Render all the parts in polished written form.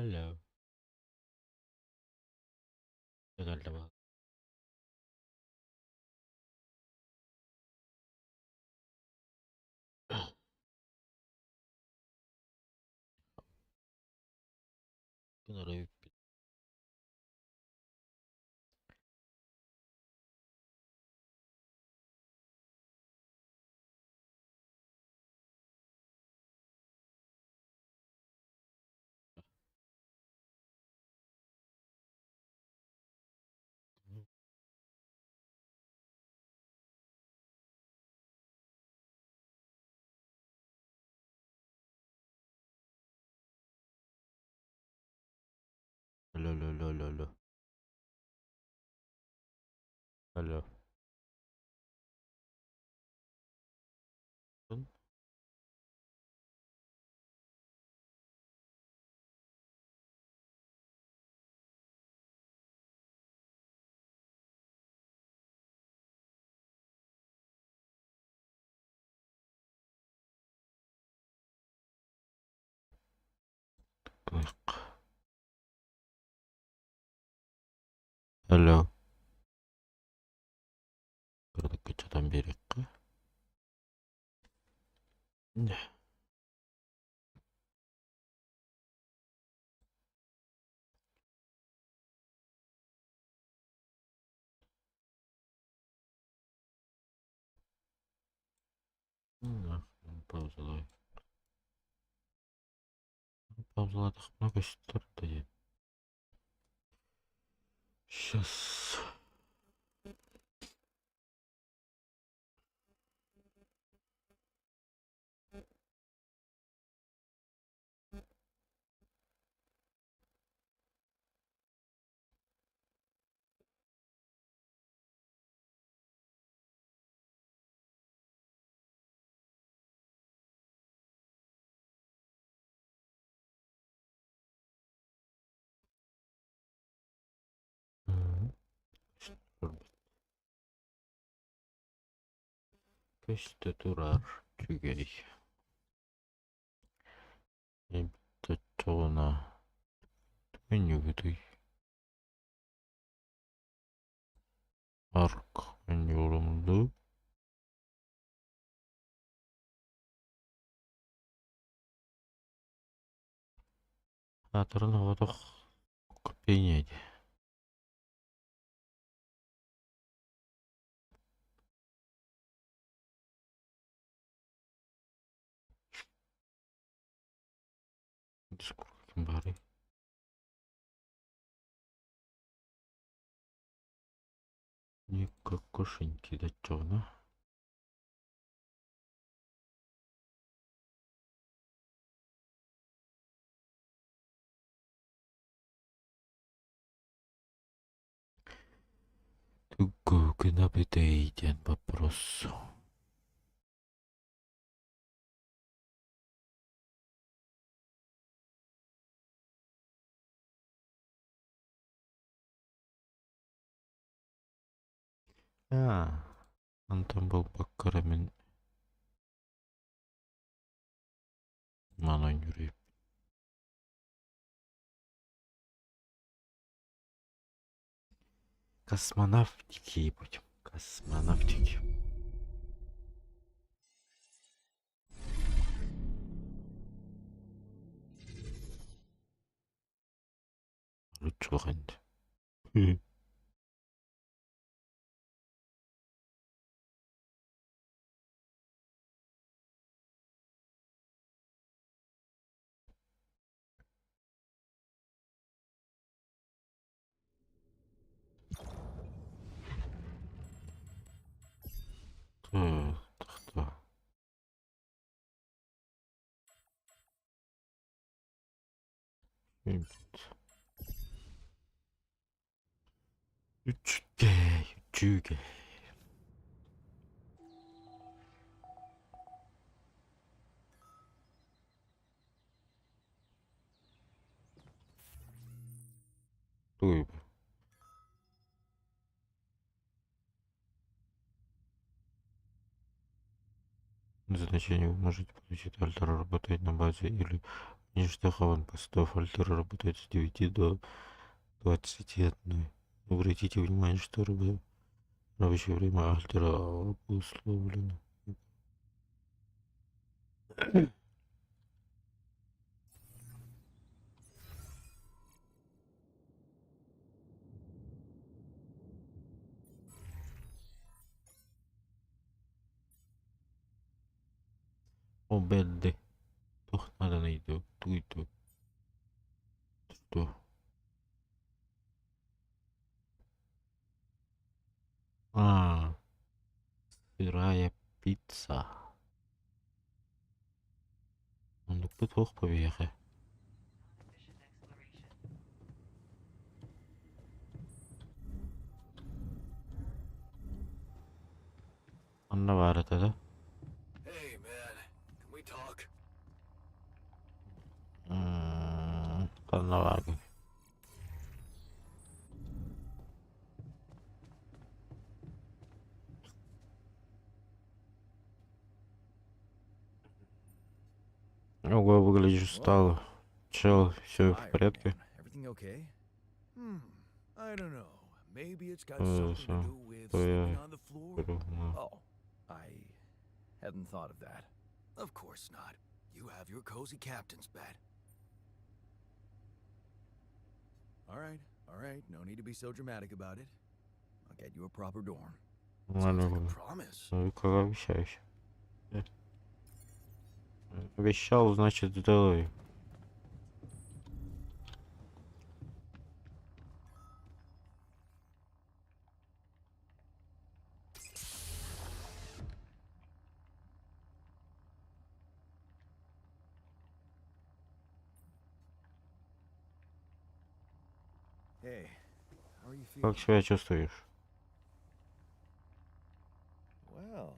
Алло. Кэллэ Гынары Алло, алло, алло, алло, алло. Алло. Алло. Кырдыккыччатан биэриэххэ. Паузалай. Паузалаатахпына көстөр да диэн. Сейчас. Көстө турар үчүгэй. Оччоҕуна өнньүгүтүй? Арк өнньүгүрүм дуу? Аатыран оҕотох купение дии. Сколько баарый? Никакошеньки оччоҕуна. Тугу гынабытый диэн боппуруос. Аа, онтон булбакка эрэ мин манан үөрүйэппин. Космонавтики будем, космонавтики. Лучше Так, Үчүгэй, үчүгэй. Тугуй бу? Назначение вы можете получить. Альтер работает на базе или Нижних аванпостов Альтер работает с 9 до 21. Обратите внимание, что рабочее время Альтера обусловлено. ОБД. Туох нааданый дуу, тугуй дуу? Что? А, сырая пицца. Оннукпут суох биһиэхэ. Онно баар этэ да? Hey, man, can we talk? Ханна бааргын? Ого, выглядишь устало. Чел, все в Tired, порядке? man. Everything okay? Hmm, I don't know. Maybe it's got Э, something to всё, do with то sleeping я on the floor. говорю, ну, Oh, I hadn't thought of that. Of course not. You have your cozy captain's bed. All right. No need to be so dramatic about it. I'll get you a proper dorm. Sounds нормально like a было. promise. Ну, как обещаешь. Э, Обещал, значит, сделай. Hey, how are you feeling? Как себя чувствуешь? Well,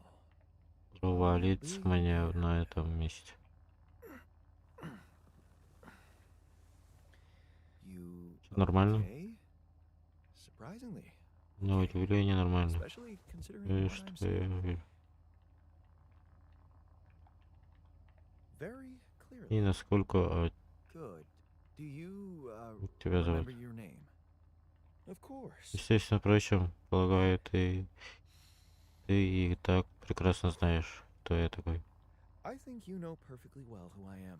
Провалиться мне на этом месте. you Всё нормально? okay? Surprisingly, На удивление нормально. especially considering Э, what I'm Что я seeing вижу. very clearly. И насколько Good. Do you тебя зовут? remember your name? Of course. Естественно, впрочем, полагаю, ты и так прекрасно знаешь, кто я такой. I think you know perfectly well who I am.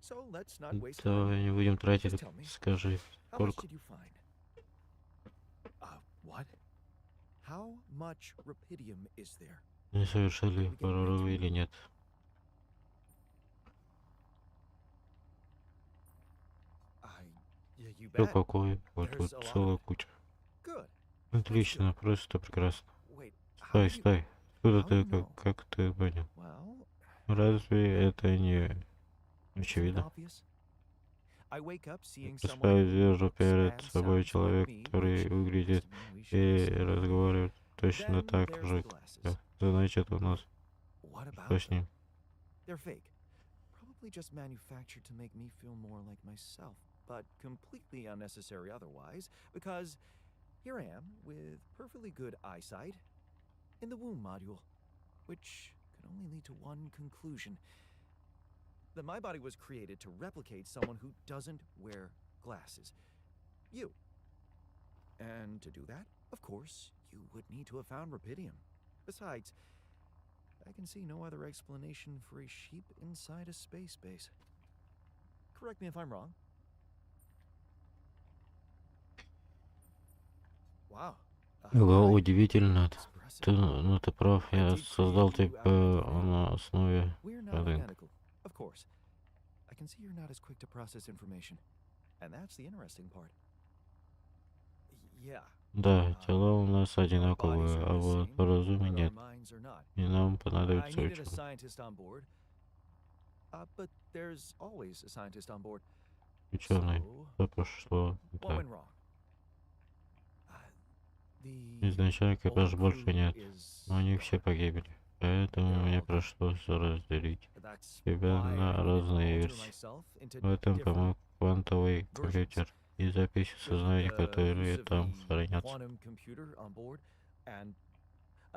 So let's not waste time. Давай не будем тратить, Just tell me. скажи, How much сколько did you find? What? How much rapidium is there? не совершили We get right прорывы to или it. нет? Yeah, you Всё bet. какой, вот There's тут a lot of целая it. куча. Good. Let's do Отлично, it. просто прекрасно. Wait, how Стой, do you стой. Откуда how do ты, you know? как ты понял? Well, Разве это не isn't it очевидно? obvious? I wake up seeing someone Представь, who вижу looks перед and собой sounds like человек, me, который which выглядит doesn't mean we share the и same brain. разговаривает точно Then так there's же, the как я. glasses. Значит, у нас What что about с them? ним? They're fake. Probably just manufactured to make me feel more like myself, but completely unnecessary otherwise, because here I am with perfectly good eyesight in the womb module, which can only lead to one conclusion: that my body was created to replicate someone who doesn't wear glasses. You. And to do that, of course, you would need to have found rapidium. Besides, I can see no other explanation for a sheep inside a space base. Correct me if I'm wrong. Wow. Ого, Quite удивительно. expressive. Ты, ну ты прав, I я did create создал you тебя out of thin air. на основе We're not рынка. identical, of course. I can see you're not as quick to process information. And that's the interesting part. Yeah. Да, тела у нас Our bodies одинаковые, are а the вот same, по разуме but our нет. minds are not. И нам I понадобится needed a ученый. scientist on board. But there's always a scientist on board. Ученый. So, Что пошло не what так? went wrong? The Изначально old экипажа больше crew нет, is но они все gone. погибли. Поэтому They're мне all gone. пришлось разделить That's себя why на I needed to разные alter версии. myself into В этом different помог квантовый versions. компьютер и записи With сознания, the которые use of там the хранятся. quantum computer on board and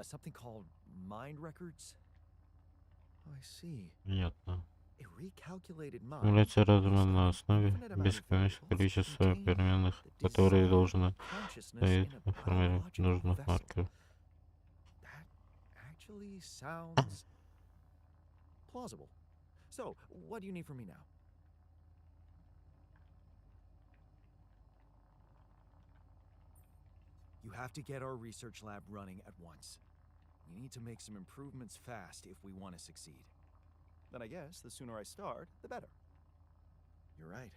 something called mind records. I see. Понятно. A recalculated mind Симуляция based разума on на an основе infinite amount of бесконечного variables количества contained переменных, the которые desired должны consciousness дают in a формировать biological нужных vessel. маркеров. That actually sounds plausible. So, what do you need from me now? You have to get our research lab running at once. We need to make some improvements fast if we want to succeed. Then I guess the sooner I start, the better. You're right.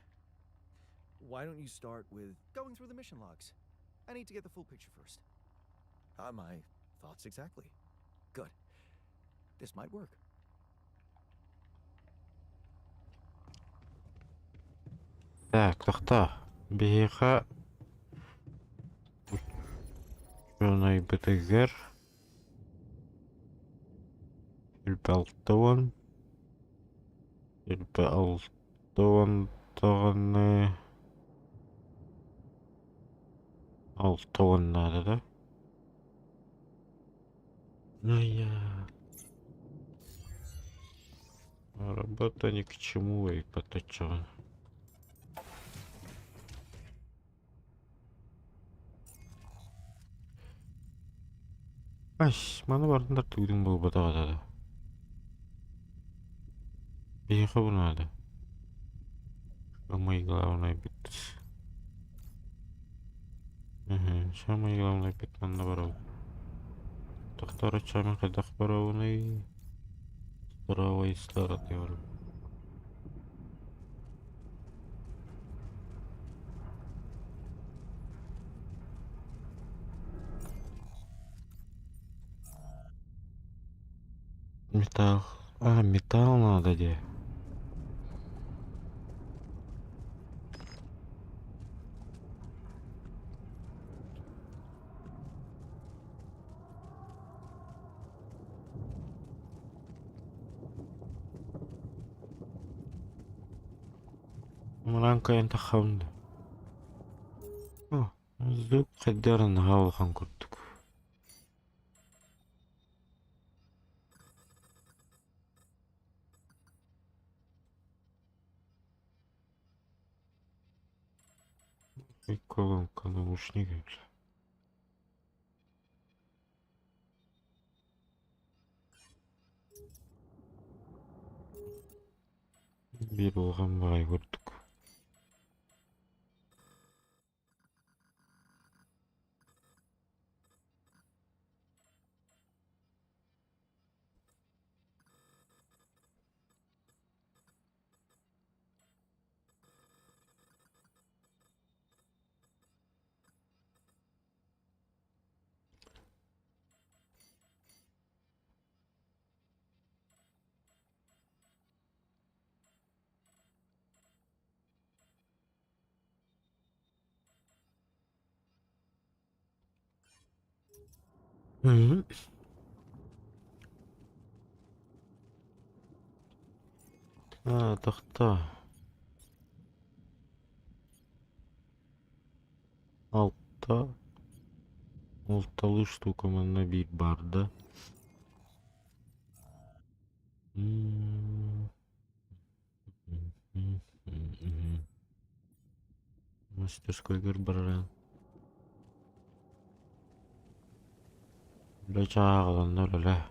Why don't you start with going through the mission logs? I need to get the full picture first. My thoughts exactly. Good. This might work. Так, тохтоо. Биһиэхэ учуонайбытыгар 26, 26 даҕаны 60 наада да? Ну я. Работа ни к чему и поточон. Ась, маны барытын тардыгын буолбатах этэ да. Биһиэхэ бу наада. Самое главное бит. Мгм, самое главное бит манна барабыт. Тохтоор оччоҕуна хайдах барабыный? Правой стороны барабын. Металл. А, металл надо где? Манан кыайан таххабын да. О, звук хайдах эрэ наһаа улахан курдук. Колонка наушник бля. Биир улахан баҕайы курдук. Мгм. А, тохтоо. Алта алталыы штука манна биир баар да. М, мгм. Мастерскойгар бараран. Үлэ чааҕыланна үлэлээ.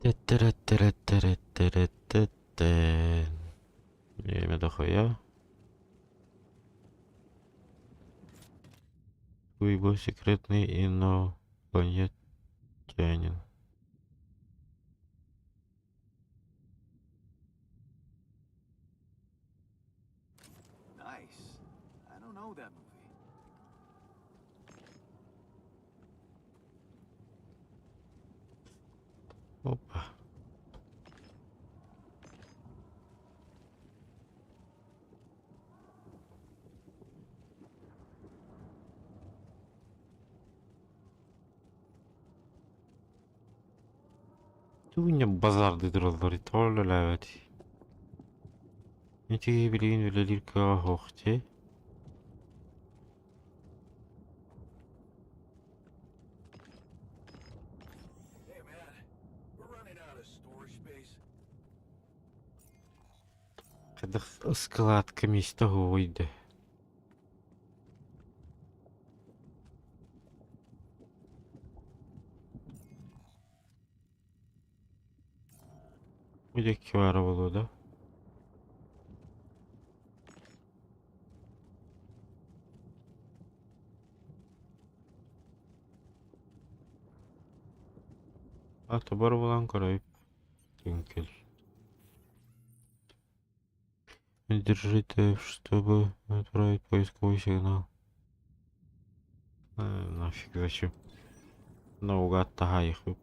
Тэттэрэттэрэттэрэттэрэттэн. Время дохуя. Твой секретный инопланетянин. Nice. I don't know that movie. Опа. Тугунньа базаардыы тураллар тоҕо үлэлээбэтий? Ити билигин үлэлиир кыаҕа суох дии. Хайдах ыскылаатка миэстэ суоҕуй да? Бу диэки баара буолуо да? А тобор булан көрөйүп түҥкүл. Держите, чтобы отправить поисковый сигнал. Нафиг зачем? Наугад таһаайыхпыт.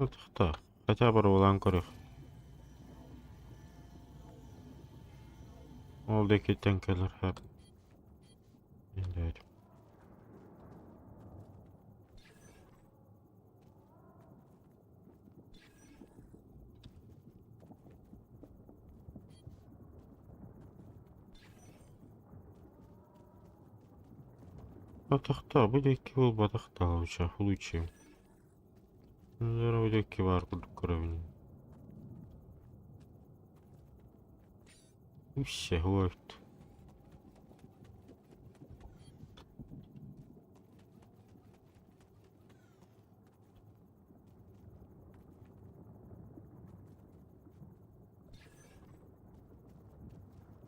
Тохтоо, хотя боруобалаан көрүөх. Ол диэкиттэн кэлэр сөп. Тохтоо, бу диэки буолбатах да лучше, лучше. Бу диэки баар курдук көрөбүн. Үссе вот.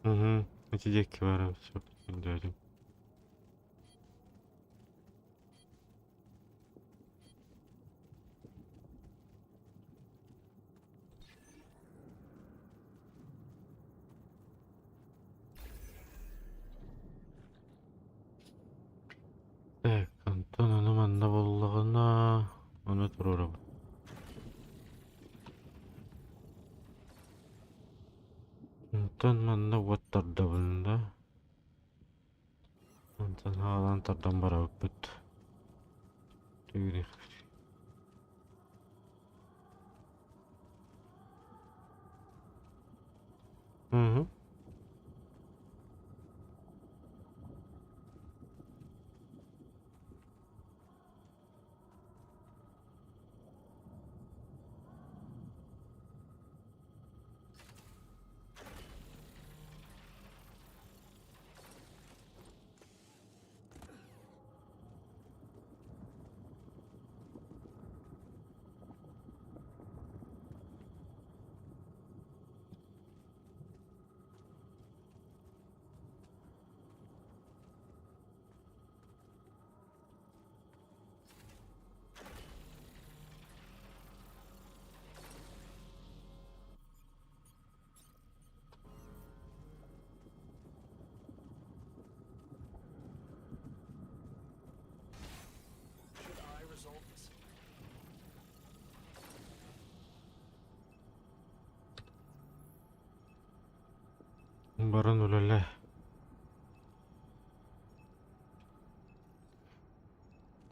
Угу, ити диэки баар сөп өйдөөтүм. Так, онтон ону манна буоллаҕына, ону туруорабын. Онтон манна уот тардабын да. Онтон хаалан тардан барабыппыт. Түгүрүөхпүт. Мгм. Баран үлэлээ.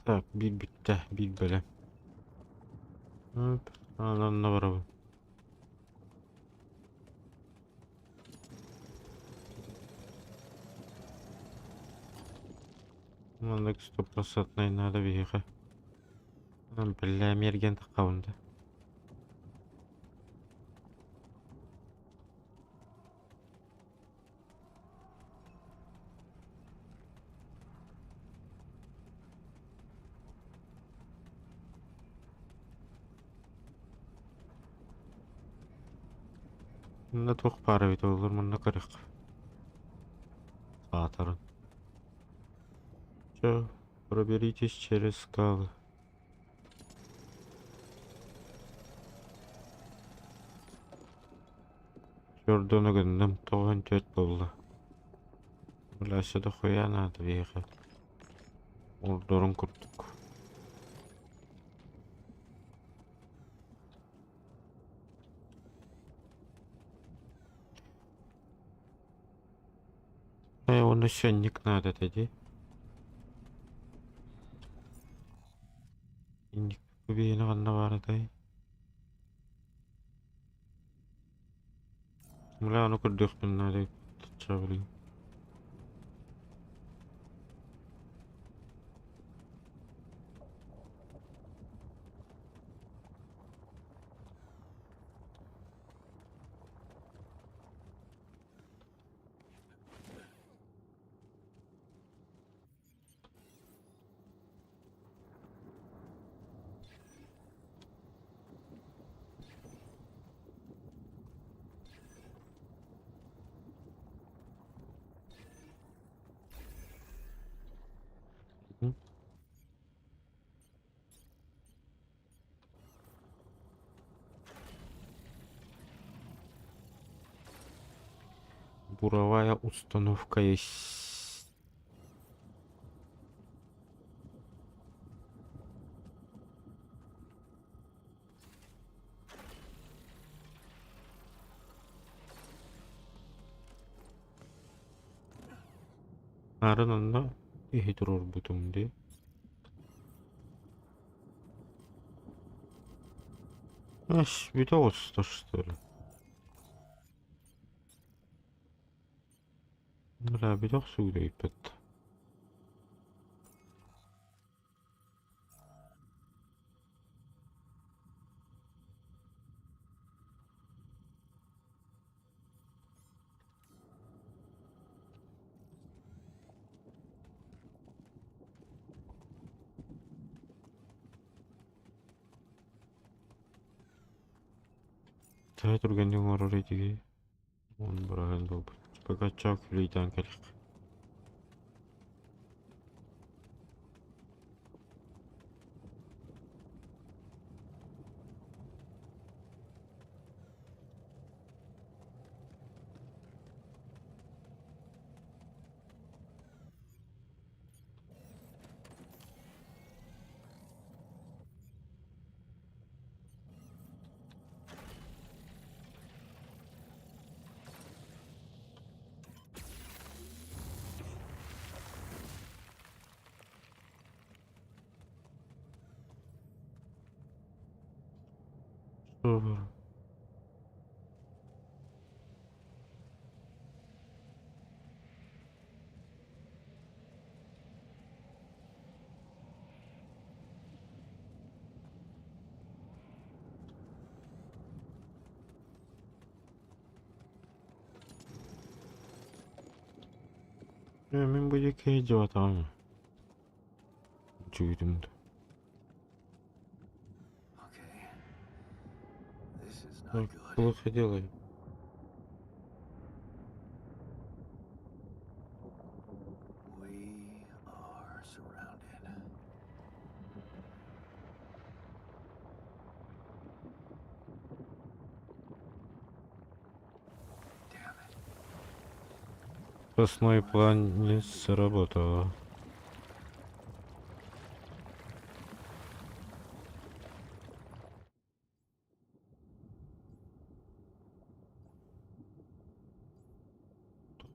Так, биир бүттэ, биир бэлэм. Анна барабын. Маннык стопроцентнай надо биһиэхэ. Биллэ эмиэргэн таххабын да. Манна туох баар эбитэ буоллар манна көрүөх. Саатарын. Чё, проберитесь через скалы. Чордону гынным, 94 буолла. Бля, да хуя надо биһиэхэ. Ордорун курдук. Ээ, уонна сөнньүк наада этэ дии. Инник биһиэнэ ханна баар этэй? Бля, ону көрдүөхпүн наада эбит. Буровая установка есть. Нарын онно иһи туруорбутум дии. Аш, бүтэ оҕуста, что ли? Бля, бүтэ охсуу дөйбөт. Төһө түргэнник оҥорор этигий? Уон быраһыан буолбут. Пугачёв күлүйдээн кэлиэх. Что? Мин бу диэки дьыбатаҕым. Үчүгүтүм да. Okay. This is not Так, good. плохо делаю. We are surrounded. Damn it. Запасной план не сработал.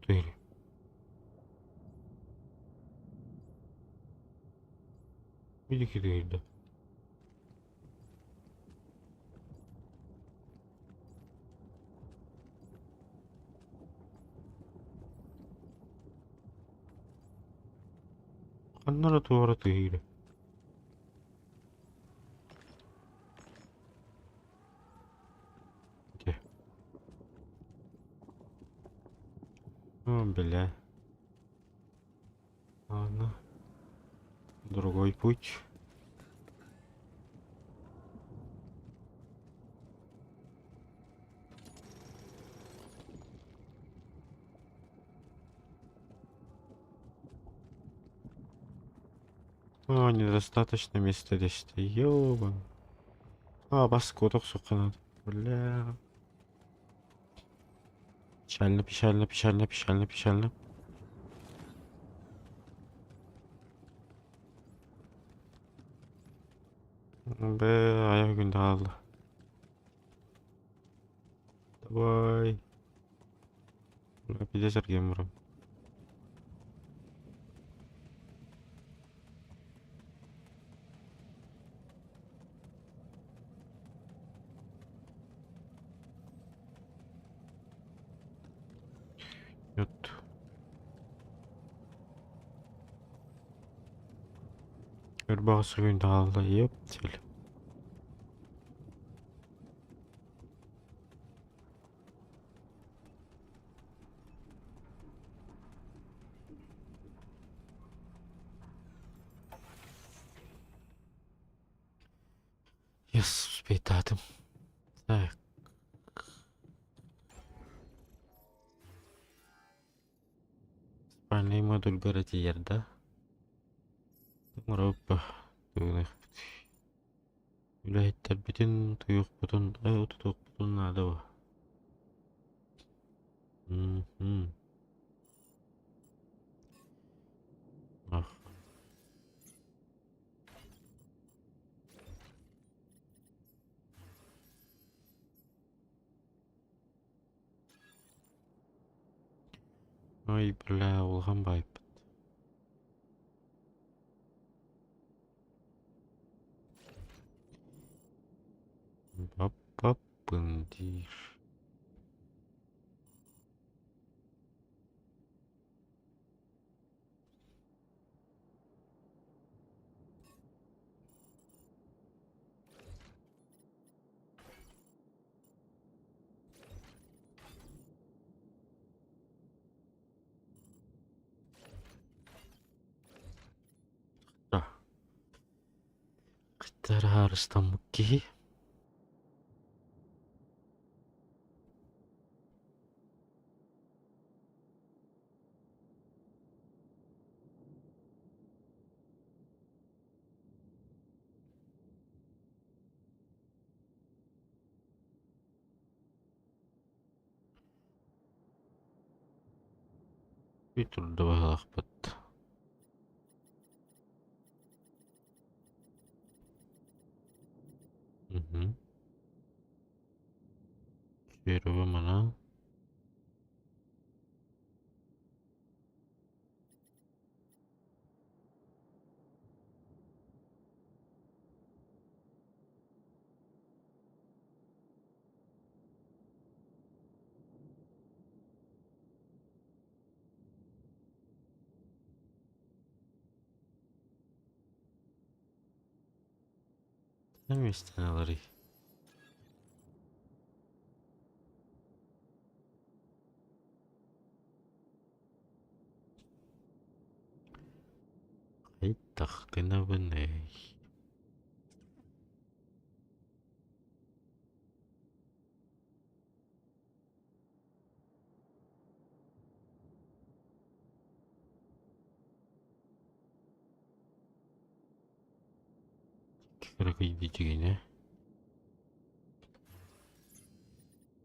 Тут Иди да. Ханна туора тыһыыра. Где? О, бля. Ладно. Другой путь. О, недостаточно места здесь. Ёбан. А, баскоток, сука, надо. Бля. Печально, печально, печально, печально, печально. Бэ, айах күндэ хаалла. Давай. Бля, пиздец эргиэн баран. Ырбаҕы сүгүн таҕалла ёптель. Yes, успейтаатым. Так. Спальный модульга эрэ тиийэр да? Оҥоробуппа тыыныахпыт. Үлэһиттэрбитин тутуохпутун тутуохпутун наада буо. Мм. Ах. Ой, бля, улахан баайбыт. Бап-баппын диир. Кыттар киһи. Үй турда баһылахпыт. Мгм. Первый манан. Миэстэни Хайдах гынабыный? Кыракый дьигинэ.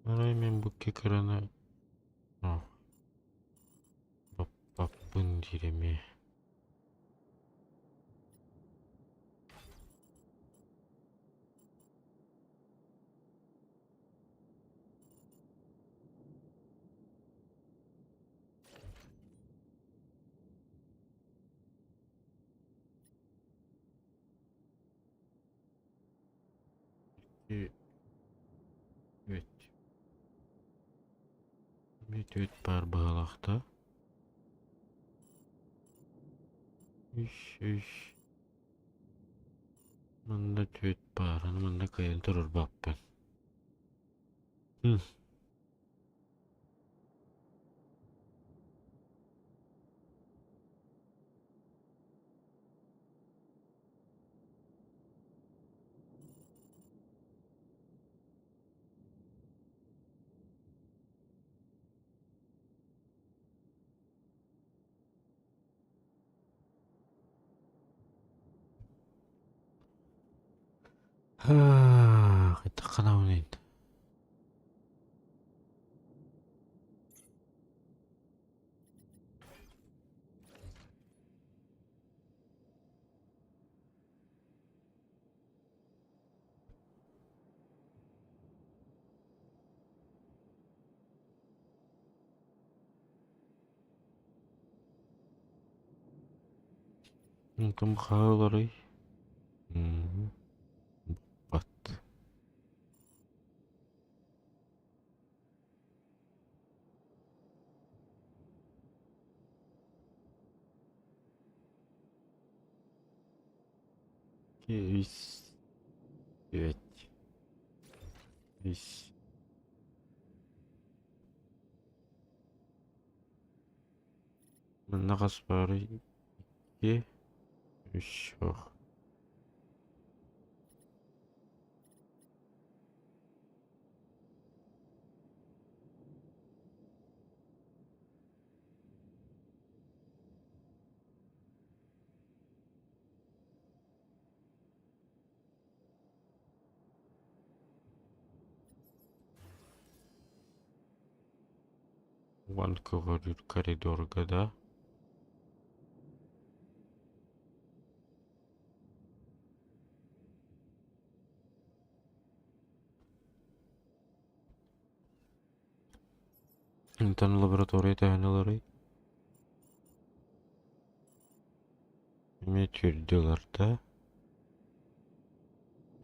Арай мин бу кыкраны баппаппын диир эмиэ. 2 3 Бүтүт баар быһалахта. Үс үс. Манна түөт баар, аны манна кыайан турарбаппын. Хм. Хайдах гынабыный? Онтон хааларый? Баппат. 2, үс, түөрт, үс. Манна хас баарый? Икки, үс, ох. Уон көҕөрүүр коридорга да Онтон лаборатория төһөнү ыларый? Эмиэ түүрдү ылар да.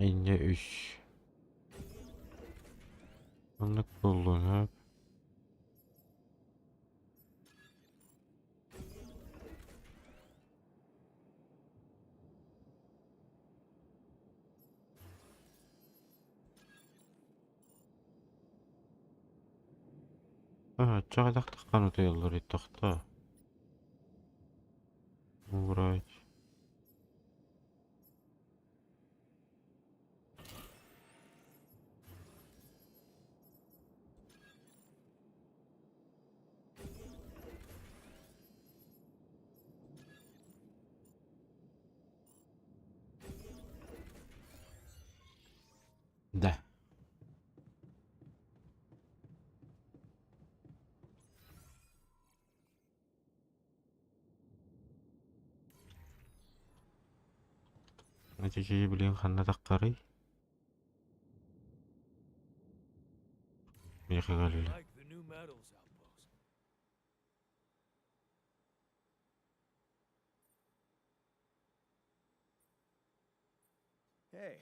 Инньэ үс. Оннук буоллун сөп. Оччоҕо хайдах утуйаллар тохтоо. Убрать. Да. Ити билигин ханна таххарый? Миэхэ кэллэ. Like the new metals outpost. Hey,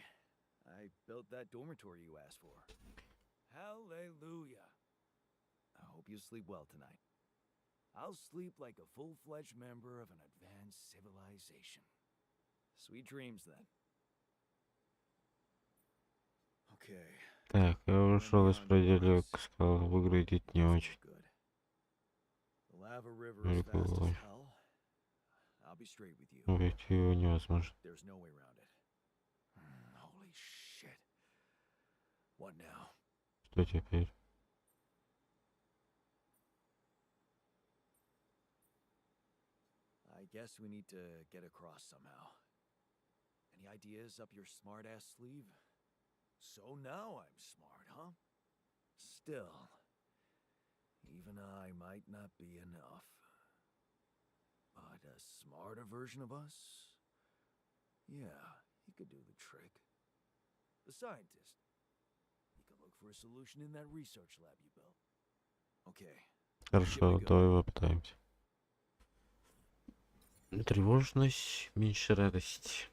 I built that dormitory you asked for. Hallelujah. I hope you sleep well tonight. I'll sleep like a full fledged member of an advanced civilization. Sweet dreams then. Okay. Так, я ушел из пределов, сказал, выглядит не doesn't очень. look good. The lava river is fast as Прикольно. hell. I'll be straight with you. Обойти его невозможно. There's no way around it. Holy shit. What now? Что теперь? I guess we need to get across somehow. Any ideas up your smart ass sleeve? So now I'm smart, huh? Still, even I might not be enough. But a smarter version of us? Yeah, he could do the trick. The scientist. He could look for a solution in that research lab you built. Okay, Хорошо, давай попытаемся. Тревожность, меньше радости.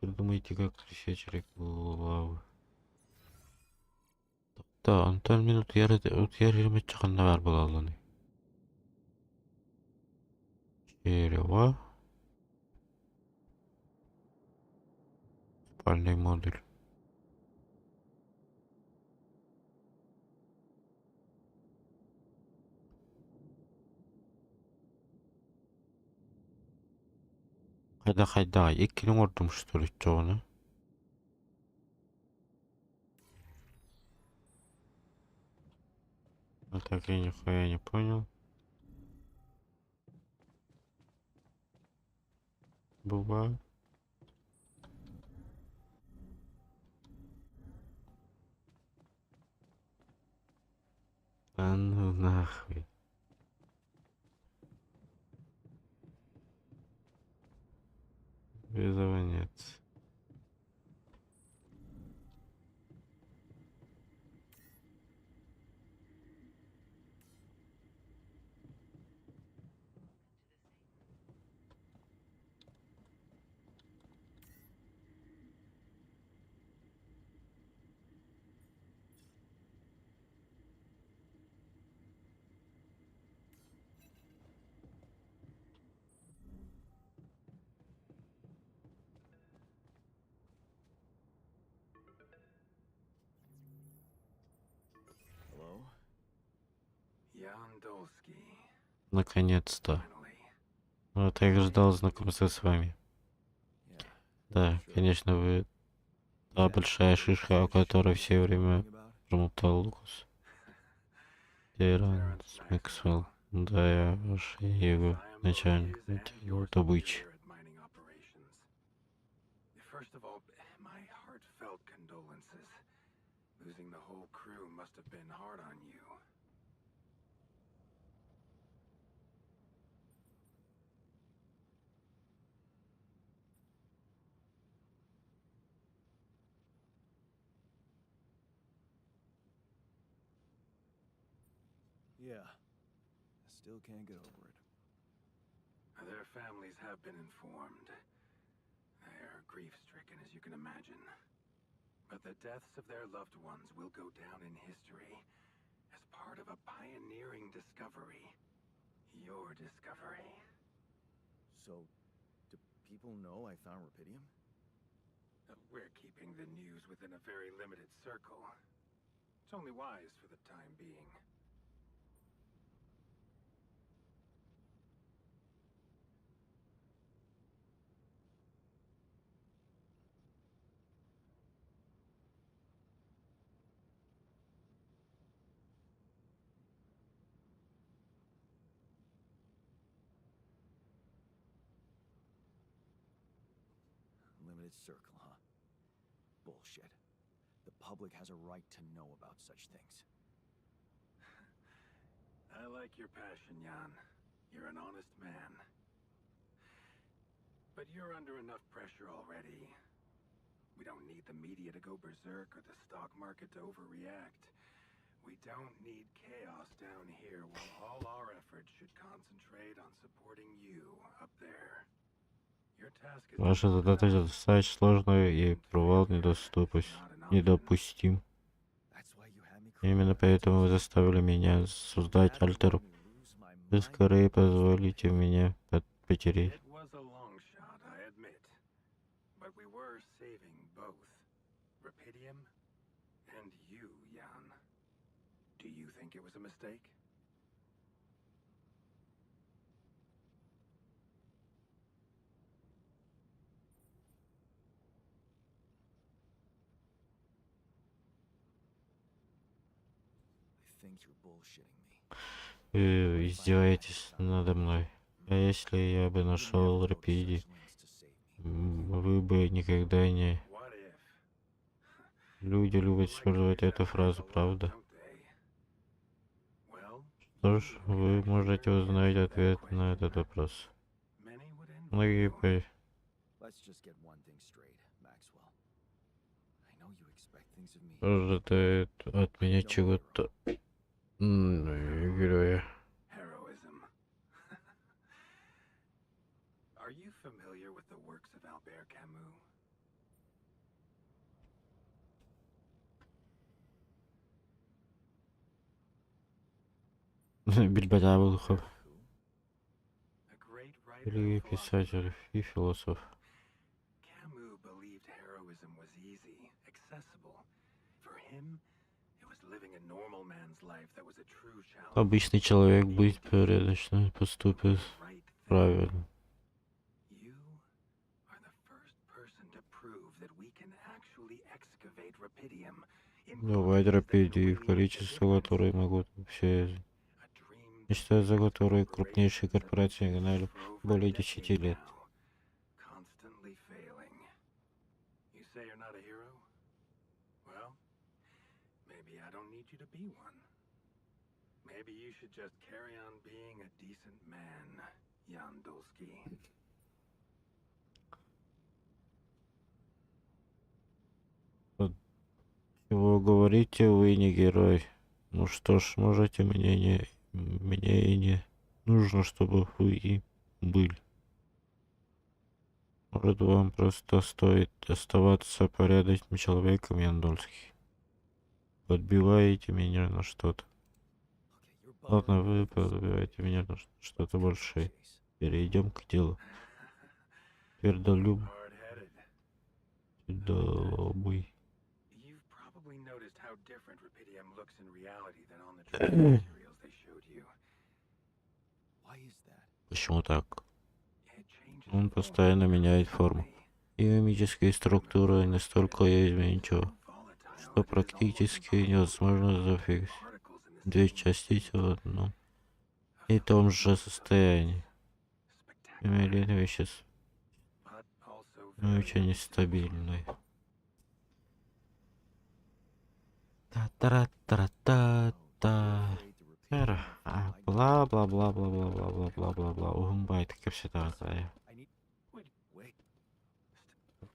Придумайте, как пресечь реку лавы. Да, онтон мин утуйар утуйар ханна баар буолалланый? Дерево. Спальный модуль. Хайда хайда иккини оҥордум что ли оччоҕуна? А так я нихуя не понял. Бывает. А ну нахуй. Вызова нет. Наконец-то. Вот я ждал знакомства с вами. Да, конечно, вы та большая шишка, о которой все время бормотал Лукас. Терренс Максвелл. Да, я ваш его начальник отдела добычи. First of all, my heartfelt condolences. Losing the whole crew must have been hard on you. Yeah. I still can't get over it. Their families have been informed. They are grief-stricken, as you can imagine. But the deaths of their loved ones will go down in history as part of a pioneering discovery. Your discovery. So, do people know I found Rapidium? We're keeping the news within a very limited circle. It's only wise for the time being. Limited circle, huh? Bullshit. The public has a right to know about such things. I like your passion, Jan. You're an honest man. But you're under enough pressure already. We don't need the media to go berserk or the stock market to overreact. We don't need chaos down here while all our efforts should concentrate on supporting you up there. Your task is Ваша задача достаточно сложная и провал недопустим. That's why you had me Именно поэтому вы заставили меня создать альтер. Вы скорее позволите мне потереть. It was a long shot, I admit. But we were saving both. Rapidium and you, Jan. Do you think it was a mistake? I think you're bullshitting me. Вы издеваетесь надо мной. А если я бы нашел Рапиди, вы бы никогда не... What if? Люди любят Like to использовать use эту that phrase фразу, a lot, правда? don't they? Well, Что ж, you can вы actually можете узнать answer that ответ на question. этот вопрос. Many would envy Многие you. по- Let's just get one thing straight, Maxwell. I know you expect things of me. ожидают от меня No hero. чего-то. Героя. Heroism. Are you familiar with the works of Albert Camus? Бильбода Вулхов. Who? A great writer and Великий philosopher. писатель и философ. Camus believed heroism was easy, accessible. For him, it was living a normal man's life that was a true challenge. Обычный человек быть порядочным поступит The right thing. правильно. You are the first person to prove that we can actually excavate Rapidium in Добывать quantities that can рапидии в really make a количество, difference. которые могут все A dream мечта, за которой corporations крупнейшие have been корпорации chasing гнали for over a более decade 10 лет. now, constantly failing. You say you're not a hero? Well, maybe I don't need you to be one. Maybe you should just carry on being a decent man, Jan Dolski. Вы говорите, вы не герой. Ну что ж, можете мне не... Мне и не нужно, чтобы вы и были. Может, вам просто стоит оставаться порядочным человеком, Яндольский. Подбиваете меня на что-то. Okay, you're Ладно, buttering вы me up for something подбиваете big. меня на что-то Let's cut to the большее. chase. Перейдем к делу. Твердолюб... Hard-headed. Твердолобый. You've probably noticed how different Rapidium looks in reality than on the training materials they showed you. Почему так? Он постоянно меняет форму. И мимические структуры настолько изменчивы, что практически невозможно зафиксировать две частицы в одном и том же состоянии. Элементы веществ очень нестабильный. Та-та-ра-та-та-та. Бла-бла-бла-бла-бла-бла-бла-бла-бла. Уһун баайдык кэпсэтэ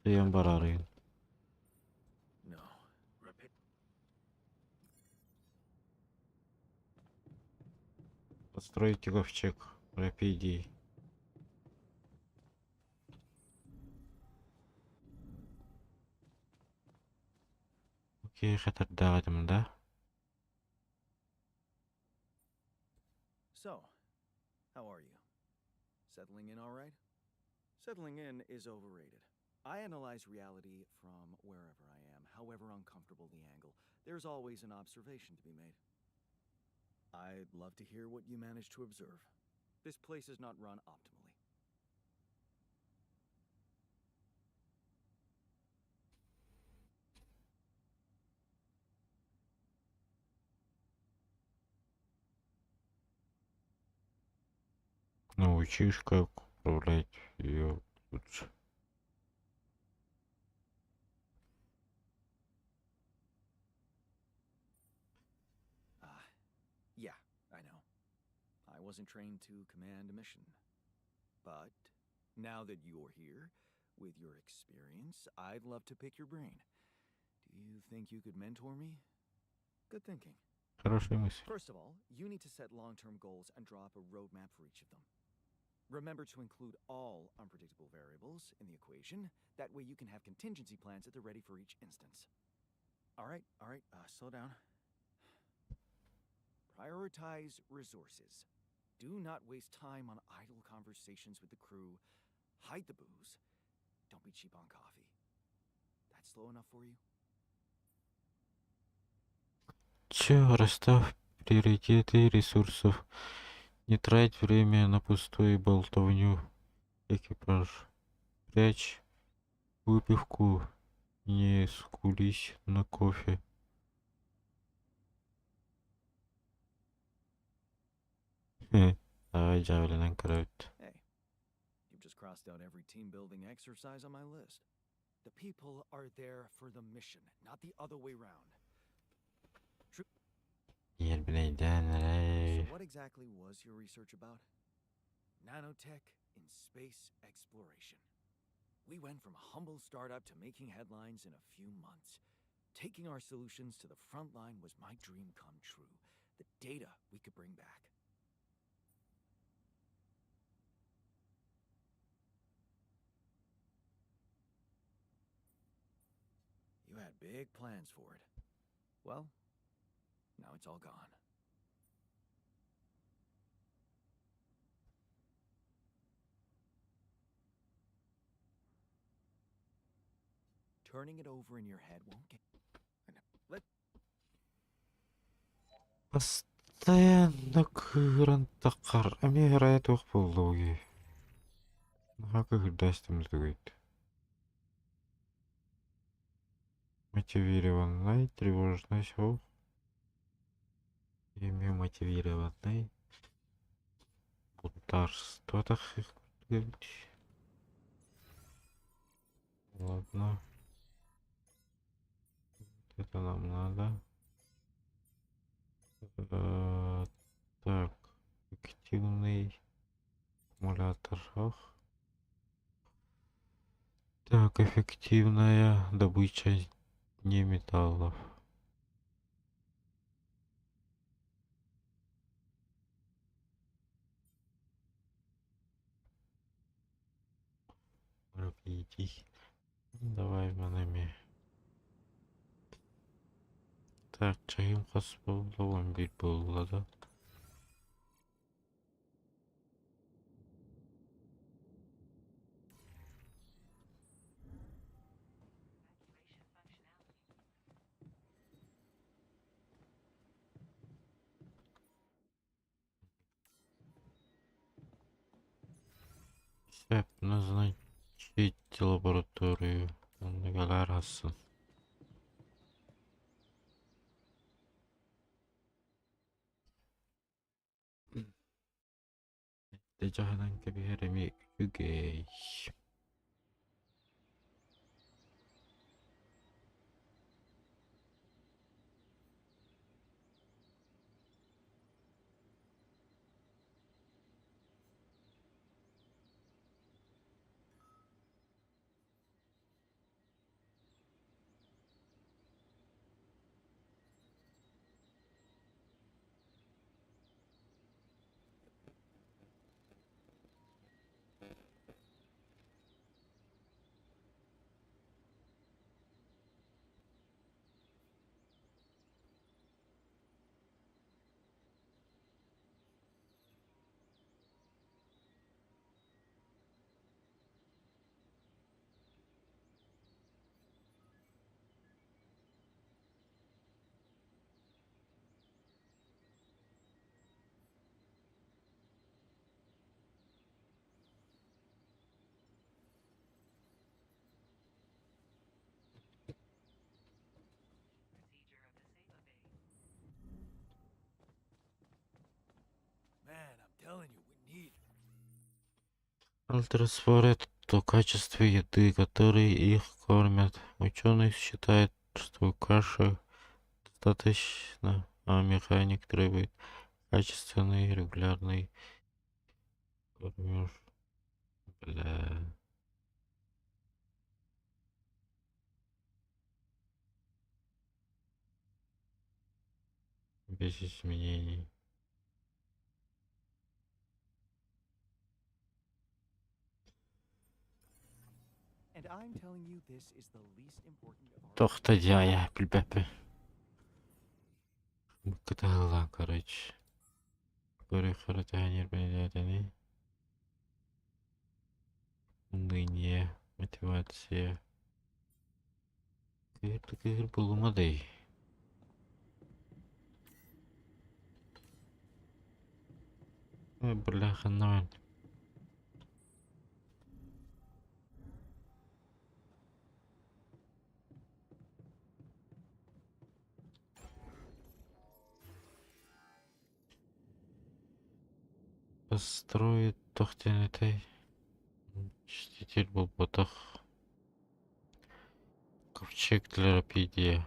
Тыйан барарыын. Постройте ковчег. Рапидий. Окей, хатардаатым да? So, how are you? Settling in all right? Settling in is overrated. I analyze reality from wherever I am, however uncomfortable the angle. There's always an observation to be made. I'd love to hear what you managed to observe. This place is not run optimally. Научишь, как управлять ее лучше. Yeah, I know. I wasn't trained to command a mission. But now that you're here, with your experience, I'd love to pick your brain. Do you think you could mentor me? Good thinking. Хорошая мысль. First of all, you need to set long-term goals and draw up a roadmap for each of them. Remember to include all unpredictable variables in the equation. That way you can have contingency plans at the ready for each instance. All right, slow down. Prioritize resources. Do not waste time on idle conversations with the crew. Hide the booze. Don't be cheap on coffee. That's slow enough for you? Чё, расставь приоритеты ресурсов. Не трать время на пустую болтовню. Экипаж. Прячь выпивку. Не скулись на кофе. Давай, Джавелин кровь. Hey, you've just crossed out every team-building exercise on my list. The people are there for the mission, not the other way round. So what exactly was your research about? Nanotech in space exploration. We went from a humble startup to making headlines in a few months. Taking our solutions to the front line was my dream come true. The data we could bring back. You had big plans for it. Well, now it's all gone. Turning it over in your head won't get... Let... Постоянно кырантакар. Эмиэ туох буоллугуй? Наһаа кыһырдаастым дугуйт. Мотивированный, тревожность, ох. Имя мотивированный. Бунтарство так говорить. Ладно. Вот это нам надо. Так, активный аккумулятор. Ох. Так, эффективная добыча неметаллов. Давай манами. Так, чайым хас буолла, 11 буолла да. Посетите лабораторию. Онно кэлээр. Дьаһанан кэбиһэр эмиэ үчүгэй. Man, I'm telling you, we need Альтеры спорят о качестве еды, которой их кормят. Ученый считает, что каши достаточно, а механик требует качественный, регулярный кормеж. Бля. Без изменений. And I'm telling you, this is the least important of our Тохта дьайа, билбэппин. Кытаһыллаан, короче. Көрү бэлиэтэни. Уныние, мотивация. Кыһыр булумадай. Бля, ханна. Построить тохтенетэй. Чтитель был. Ковчег для рапидия.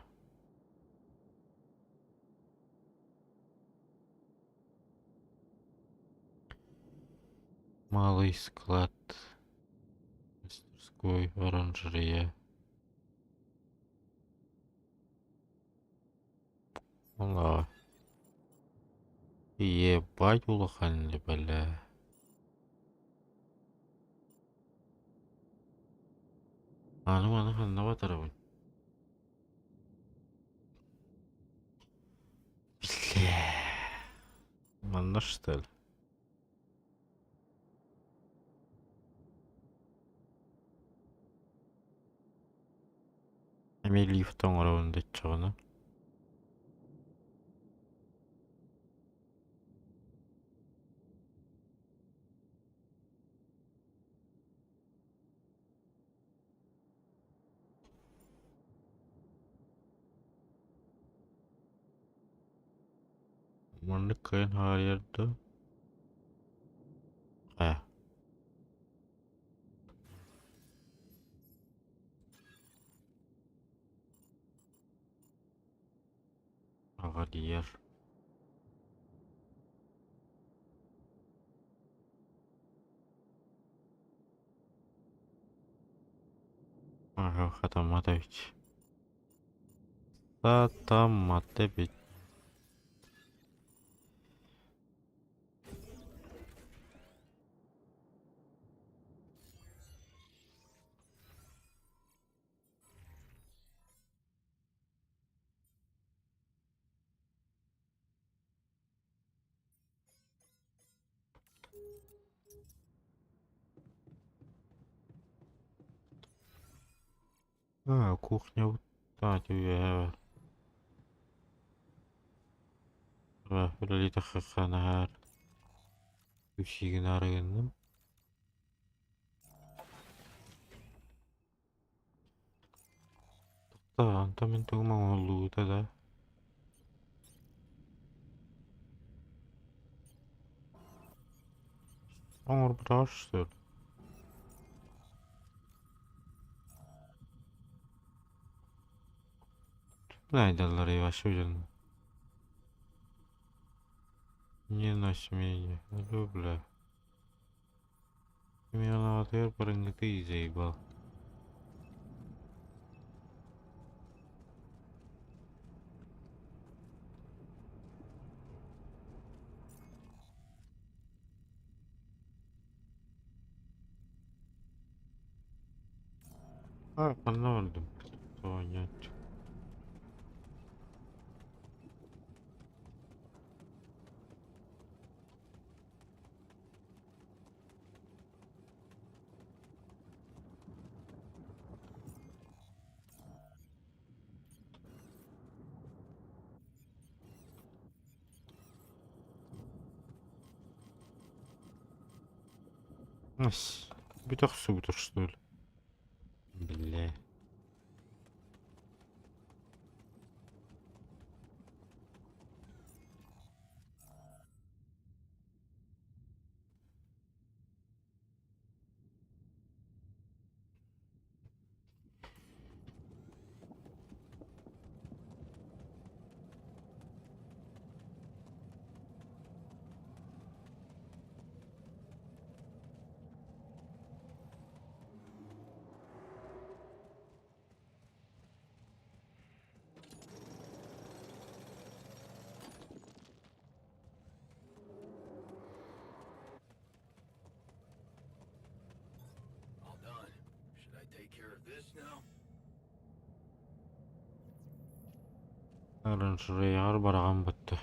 Малый склад. Мастерской оранжерея. Ола. Ебать улаханли, бля. А, ну аны ханна батарабын. Бля. Манна что ли? Эми лифт оҥоробун деччоҕуна. Маннык кыайан хаарыйар да. А. Аҕалыйар. Ага, хатаммат эбит. Сатаммат эбит. А, кухня вот так, я. Үлэлии Үсигин арыгынным. Онтон мин тугум оҥоһуллубута да? Оҥорбутаҕар что ли? Найдаллар вообще дьон. Не на смене. Ну, бля. Сменаҕытыгар барыҥҥытый заебал. А, ханна бардым? Понять. Ас, бүтэх субутур что ли? Бля. All done. Should I take care of this now? Оранжереяҕар бараҕан бытта.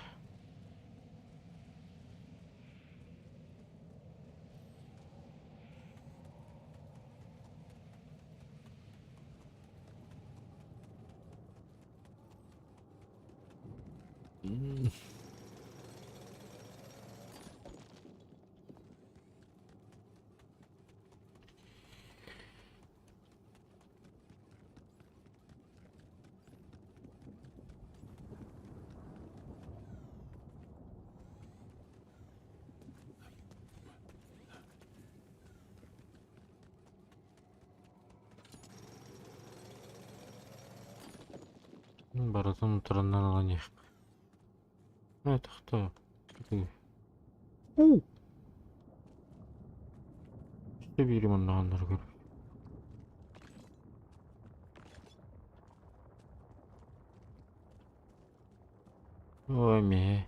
Барытын утараннан ылан иһиэхпит. Это кто? У! Что биирим онноҕоннор көрбүт. Ой, мэ.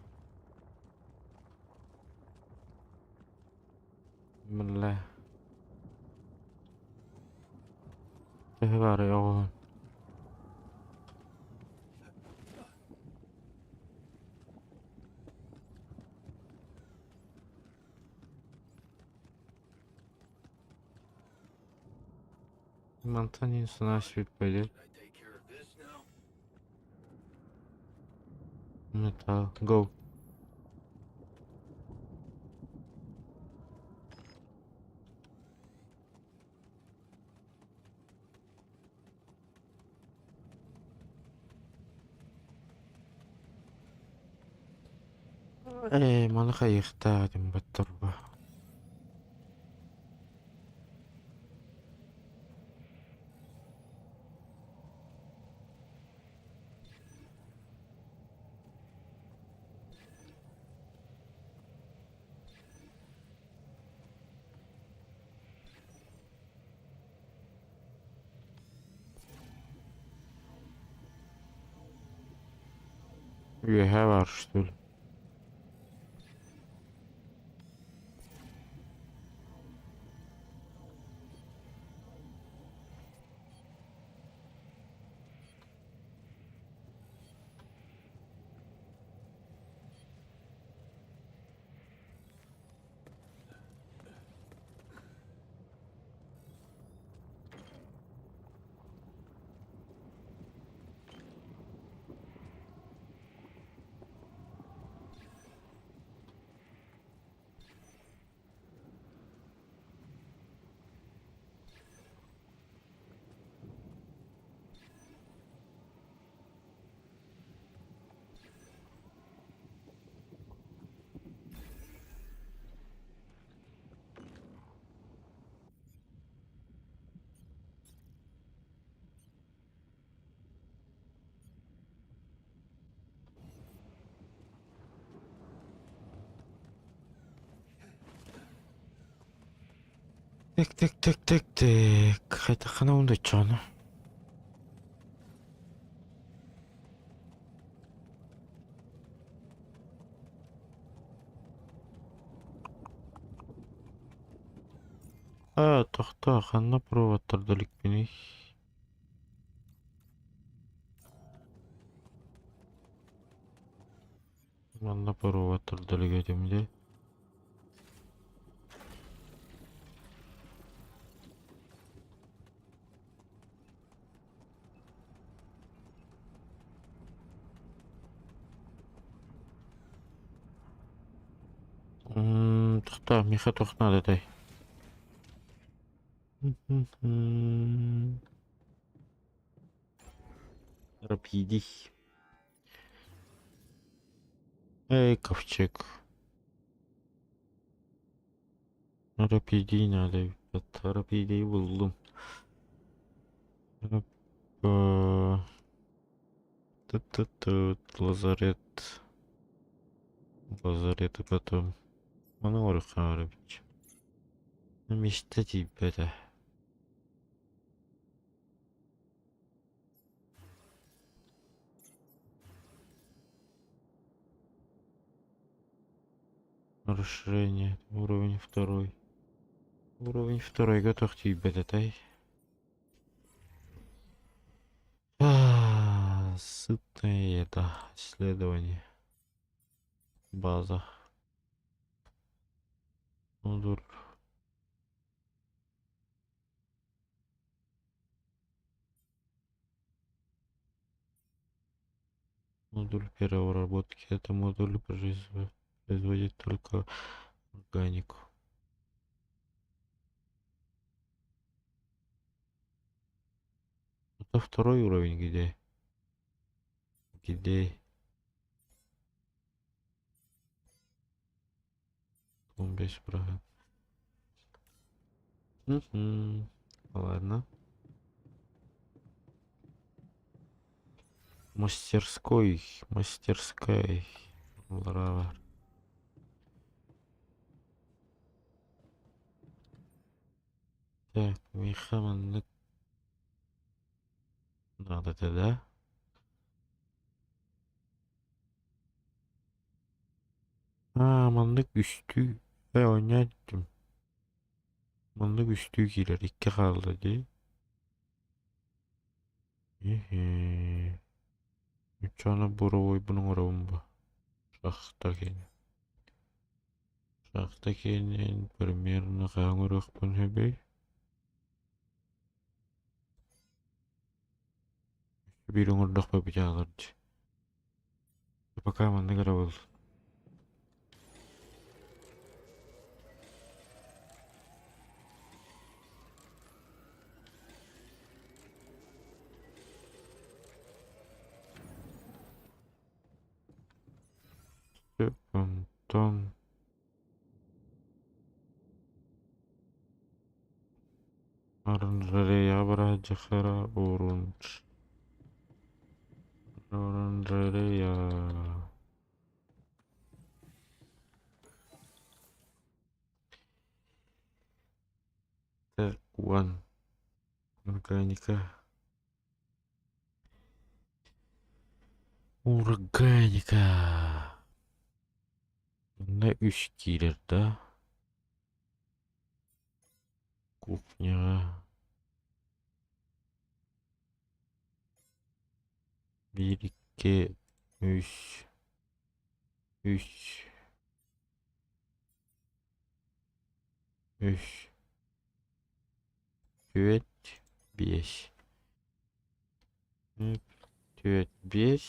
Бля. Төһө баарый оҕуһун? Мантан инсана сүппэдил. Should I take care of this now? Металл. Go. Ээ, маны хайыахтаах этим баттарба. Үөһэ баар что ли? Так, так, так, так, так. Хайдаххына ундоччоҕуна. Аа, тохтоо, ханна проводтарда иликпиний? Манна проводтарда илик этим дии. Тохтоо, миэхэ туох наадатай? Рапидий. Эй, ковчег. Рапидий надо. Рапидий буллум. Опа. Тут-тут-тут. Лазарет. Лазарет и потом. Маны хаарабыч. Мечта тиийбэтэ. Расширение. Уровень второй. Уровень второй готов тиийбэтэтэй. Сытное это исследование. База. Модуль. Модуль переработки. Это модуль производит только органику. Это второй уровень где? Где? Без права. Угу. Ладно. Мастерской. Мастерская. Лара. Так, миэхэ маннык наада да? Аа, маннык үстүү. Э, оонньоон иттим. Маннык үстүү киирэр, икки хаалла дии. Иһээ. Оччоҕуна буровойбун оҥоробун бу. Шахта киэнэ. Шахта киэнин примерно хаһан оҥоруохпун сөбүй? Биир оҥордохпо бүтэ дии. Пока маннык эрэ буоллун. Онтон оранжереяҕа бара сылдьыахтара оранж оранжерея. Так, one. Органика. Органика. Манна үс киирэр да? Кухняҕа. Биир, икки, үс. Үс. Үс. Түөрт, биэс. Түөрт, биэс.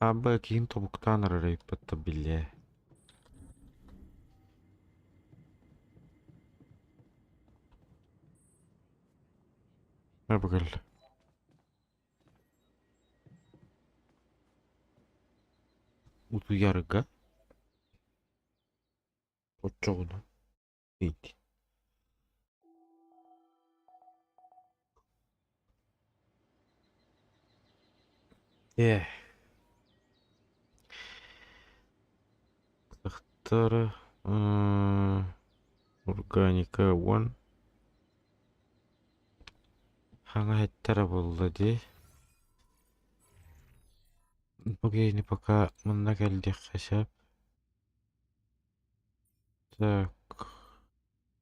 Аба киһин тобуктаан арарыйбыт биллэ. Бу кэллэ. Утуйарга оччоҕуна ыйдын. Эх. Сахтара Органика One. Хаҥа эттэрэ буолла дии. Бу киһини пока манна кэлдиэххэ сөп. Так,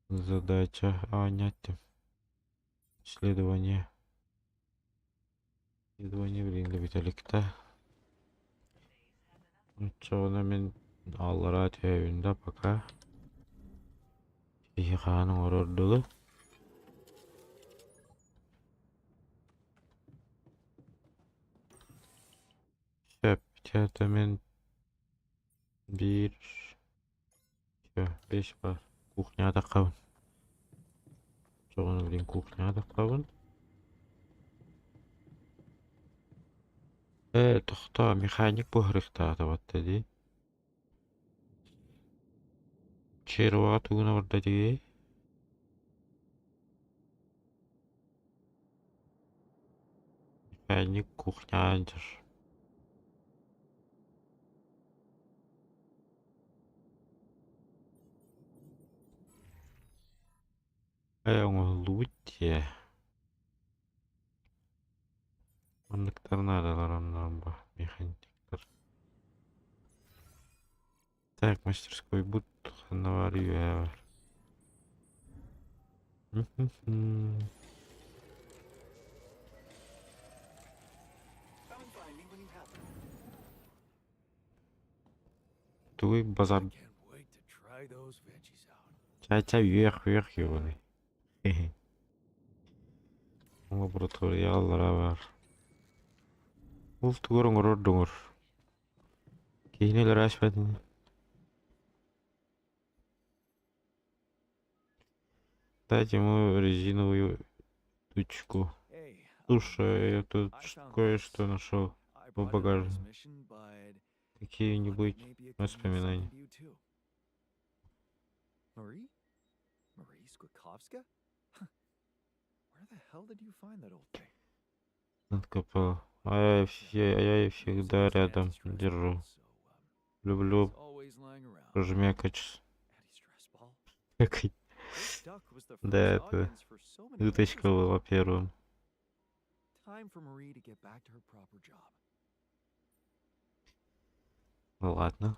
задача оонньоотум. Исследование. Исследование билиҥҥэ бүтэ илик да. Оччоҕуна мин аллараа түһэбин да пока. Киһи хаан оҥорор дылы. Сөп, чэ мин биир Всё, бэс баар. Кухняҕа таххабын. Оччоҕуна билигин кухняҕа таххабын. Ээ, тохтоо, механик буһарыахтаата батта дии. Черваҕа тугун барда дии? Механик кухняҕа дьар. Ээ, оҥоһуллубут дьиэ. Манныктар наадалар онно механиктар. Так, мастерскойбут ханна баар үөһэ бар. Тугуй базар Ча-ча үөх-үөх ёбаный. Лаборатория аллара баар. Ол тугар оҥорор доҥор. Киһини өлөрө ини. Дать ему резиновую тучку. Слушай, я тут кое-что нашел в багажнике. Какие-нибудь воспоминания. Marie? Marie Skłodowska? Where the hell did you find that old thing? Откопал. А я ее всегда рядом держу. Люблю жмякать. Да, это уточка была первым. Ну ладно.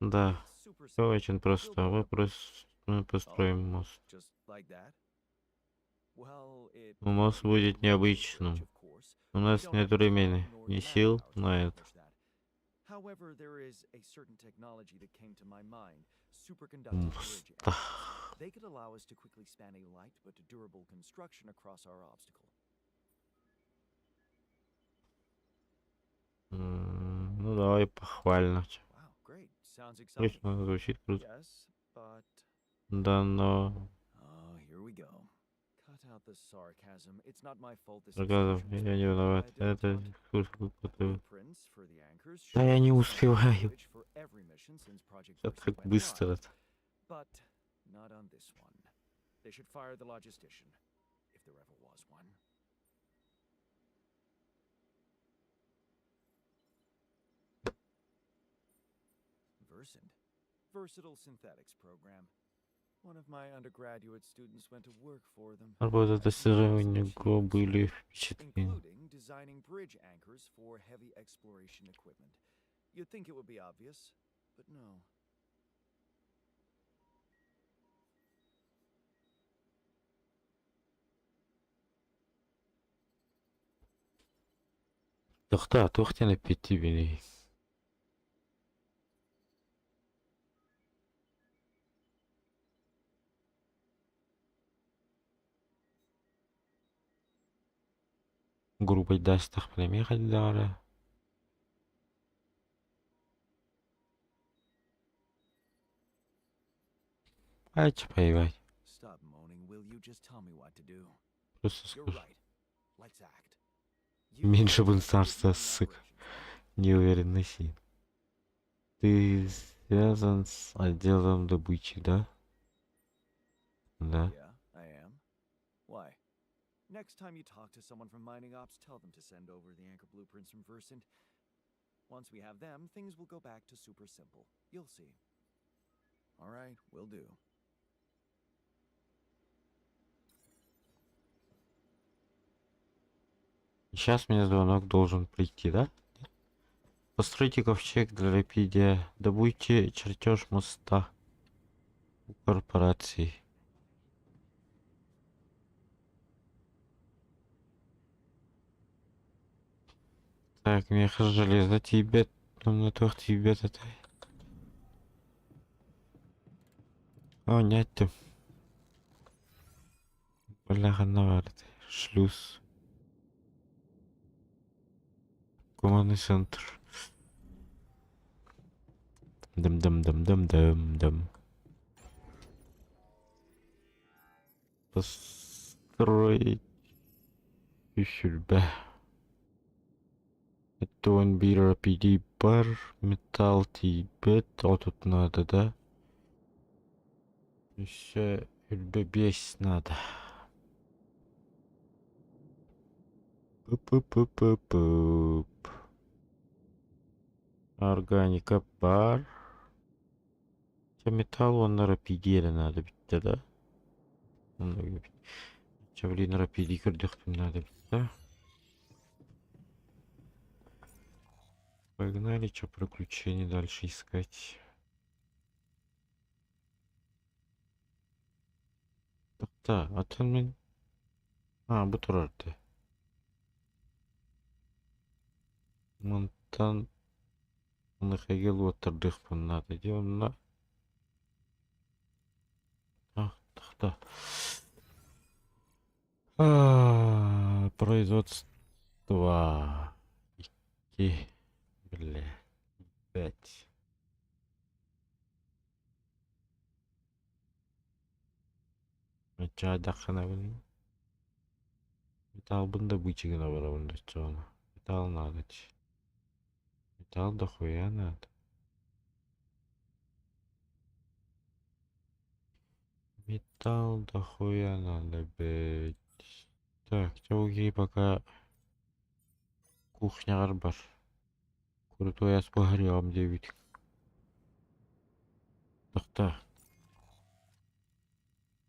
Да, все очень просто. Мы построим мост. Но мост будет необычным. У нас нет времени, ни сил на это. Мост. They could allow us to quickly span a light but durable construction across our obstacle. Ну давай похвально. Wow, great. Sounds exciting. Точно, звучит круто. Yes, but Да, но... Oh, here we go. Cut out the sarcasm. It's not my fault this Сарказм, construction was я не виноват. by a Это dilettante. круто. Blueprints for the anchors Да should я не be sent to успеваю. Bridge for every mission since Project Всё Versant так went быстро. live. But not on this one. They should fire the logistician, if there ever was one. Versant. Versatile Synthetics Program. One of my undergraduate students went to work for them. Работа as he достижения у some него achievements, были впечатления. including designing bridge anchors for heavy exploration equipment. You'd think it would be obvious, but no. Тохтоо, туох диэн эппиттиибиний? Грубайдаастахпына эмиэ хайдаҕа эрэ. Айчы поебать. Stop moaning, will you? Just tell me what to do. Просто You're скажи. right. Let's act. You Меньше know бунтарства, your сука. operations, right? Неуверенный син. Ты связан с отделом добычи, да? Да. Yeah, I am. Why? Next time you talk to someone from mining ops, tell them to send over the anchor blueprints from Versant. Once we have them, things will go back to super simple. You'll see. All right, will do. Сейчас мне звонок должен прийти, да? Постройте ковчег для Рапидия. Добудьте чертеж моста у корпорации. Так, миэхэ железо тиийбэт, уонна туох тиийбэт этэй? Оо, не эттим. Бля, ханна баар этэй? Шлюз. Командный центр. Дым-дым-дым-дым-дым-дым. Построить үс Это биир PD бар, металл тиийбэт, отут надо, да? Өссө үрбэ биэс надо. Пып-пып-пып-пып. Органика бар. Чэ металл уонна рапиди эрэ надо бүттэ да? Чэ блин рапиди көрдөхпүн надо бүттэ. Погнали, что приключений дальше искать. Тоқта, атын мин... А, бу турар дии. Мантан Маныхайга уоттардыахпын наада дии онно А, тохто. А, производство. Икки, бля, пять. Чаадахханабын Металлбын да быычыгына барабын да оччоҕуна. Металл надо Металл дохуя надо. Металл дохуя надо, блядь. Так, чэ пока кухняҕар бар. Крутой ас буһарыаҕым диэбит. Тохтоо.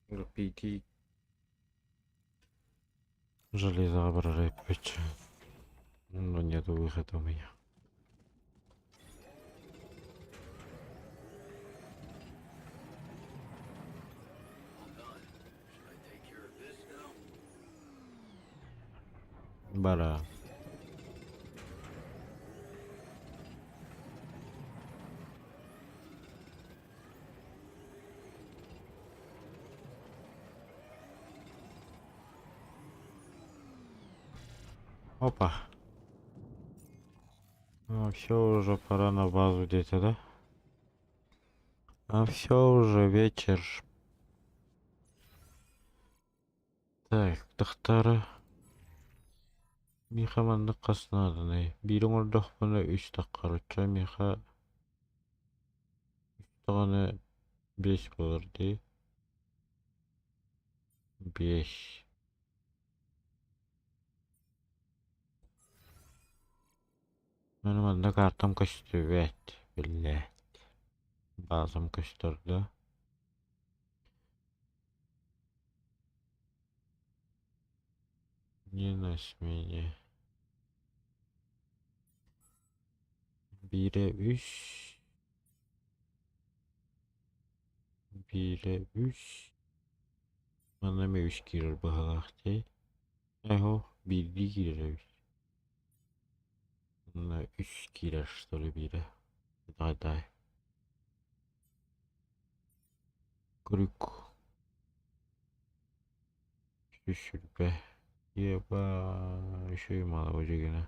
Рапиди железоҕа барар эппит. Но нету выхода у меня. All done. Should I take care of this now? Бара. Опа. Ну, все уже пора на базу где-то, да? А все уже вечер. Так, тахтара. Миэхэ маннык хас нааданый? Биири оҥордохпуна үс таххар, оччо миэхэ үс даҕаны биэс буолар дии. Биэс. Маны манна картам көстүбэт, биллээт. Базам көстөр да. Не на смене. Биирэ үс. Биирэ үс. Манна эмиэ үс киирэр быһыылаах дии. Эһо, биирдии киирэр эбит. Манна үс киирэр что ли биирэ. Дай дай. Крюк. Үс сүрбэ. Еба, үчүгэй мало бу дьигинэ.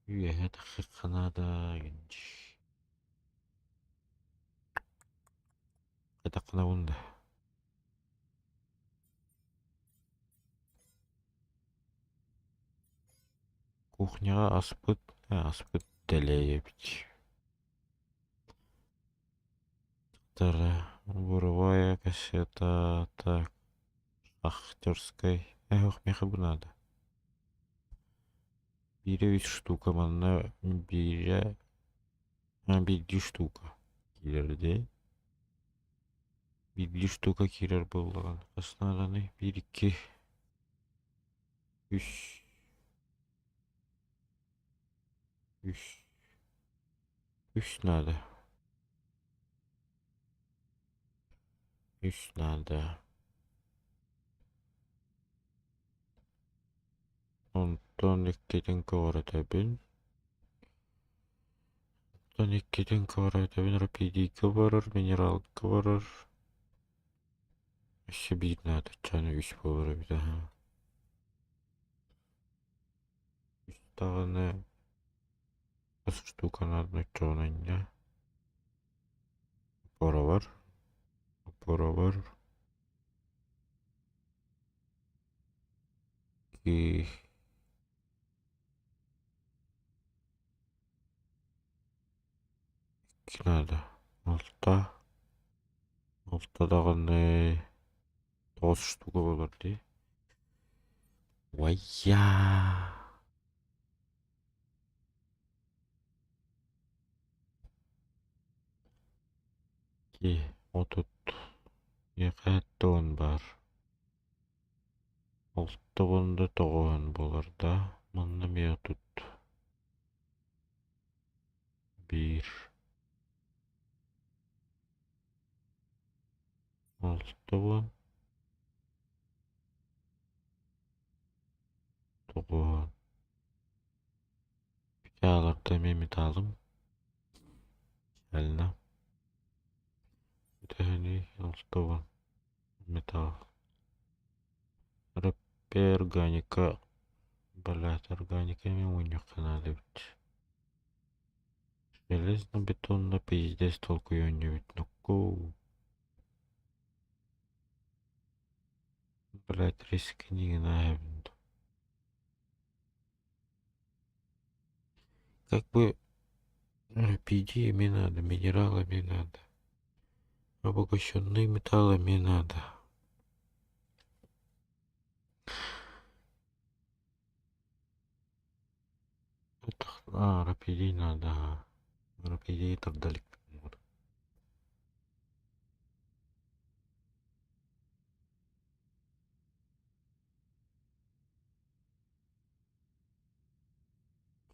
Үөһэ тахсыахха наада Хайдаххынабын да. Кухняҕа аспыт, аспыт дэлэй эбит. Тара. Буровая кассета, так, шахтерскай. Эх, миэхэ бу наада. Биирэ үс штука манна биирэ биирдии штука киирэр дии. Биирдии штука киирэр буоллаҕына хас нааданый? Биир, икки, үс, үс, үс наада. Үс наада. Онтон иккитин көҕүрэтэбин. Онтон иккитин көҕүрэтэбин рапидийга барар, минералга барар. Өссө биир наада, чаны үс буолар эбит аһаа. Үс даҕаны хас штука наадана оччоҕуна инньэ. Опорабар, опорабар Икки икки наада. Алта. Алта даҕаны тоҕус штука буолар дии. Уаййаа! Икки, отут. Миэхэ сэттэ баар. Алта уонна тоҕуһун буолар да, манна эмиэ отут биир 60 90 Пяталарда эмиэ металлым Сэлнэ Төһөнүй 60 металл Раппе органика Блядь, органика эмиэ мунньуохха наада эбит. Железно-бетонно пиздец толкуйа оонньуубут ноккуу. Блядь, рискни гына Как бы пиди эмиэ надо, минерал эмиэ надо. Обогащенный металл эмиэ надо. А, рапидей надо, ага. Рапидей тардалик.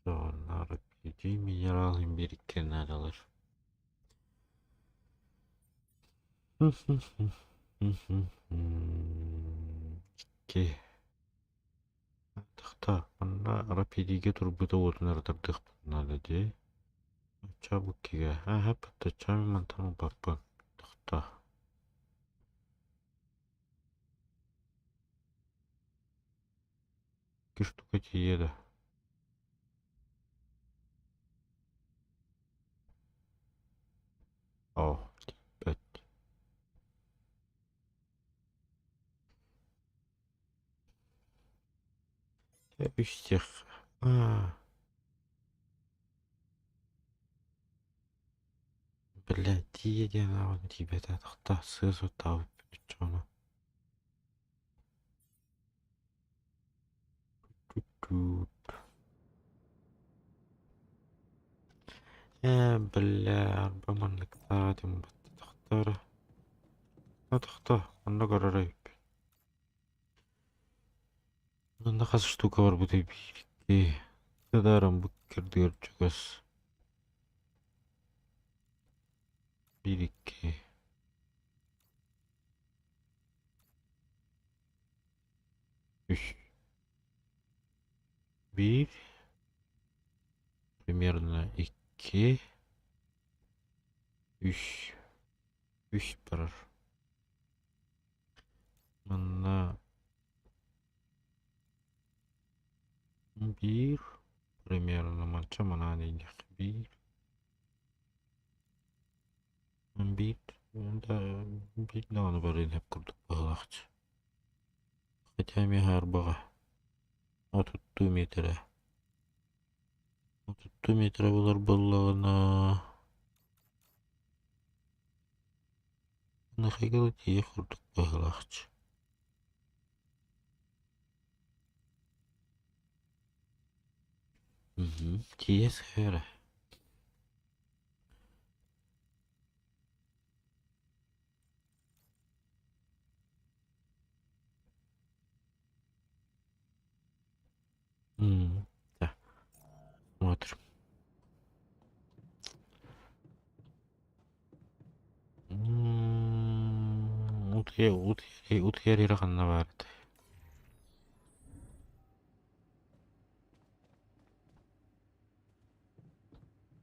Рапидей минерал имбирикке наадалар. Икки. Тахта, манна рапидигэ турбута уотун эрэ тардыахпын наада дии. Чабыккигэ. Аһа, паттаччаами мантан ылбаппын. Тахта. Икки штука тиийиэ да. О, тиийбэт. Үстэх. Аа. Блядь, тиийэ диэн ааҕан тиийбэтэ тахта сыа суоттаабыт оччоҕуна. Ээ, бля, арба манныктаах этим баттатахтара. Тохто, онно көрөр эбиппин. Манна хас штука барбытай биир, икки. Сыдарам бу кырдыгар чугас. Биир, икки. Үс. Биир. Примерно икки. Үс. Үс барар. Манна биир примерно манча манаан иһиэххэ биир биир да биир даҕаны барыан сөп курдук быһыылаах хотя эмиэ хаарбаҕа отуттуу миэтэрэ отуттуу миэтэрэ буолар буоллаҕына. Маныаха тиийиэх курдук быһыылаах Тиийэ сыһыара. Да. Смотрим. Утуйар ханна баар этэй?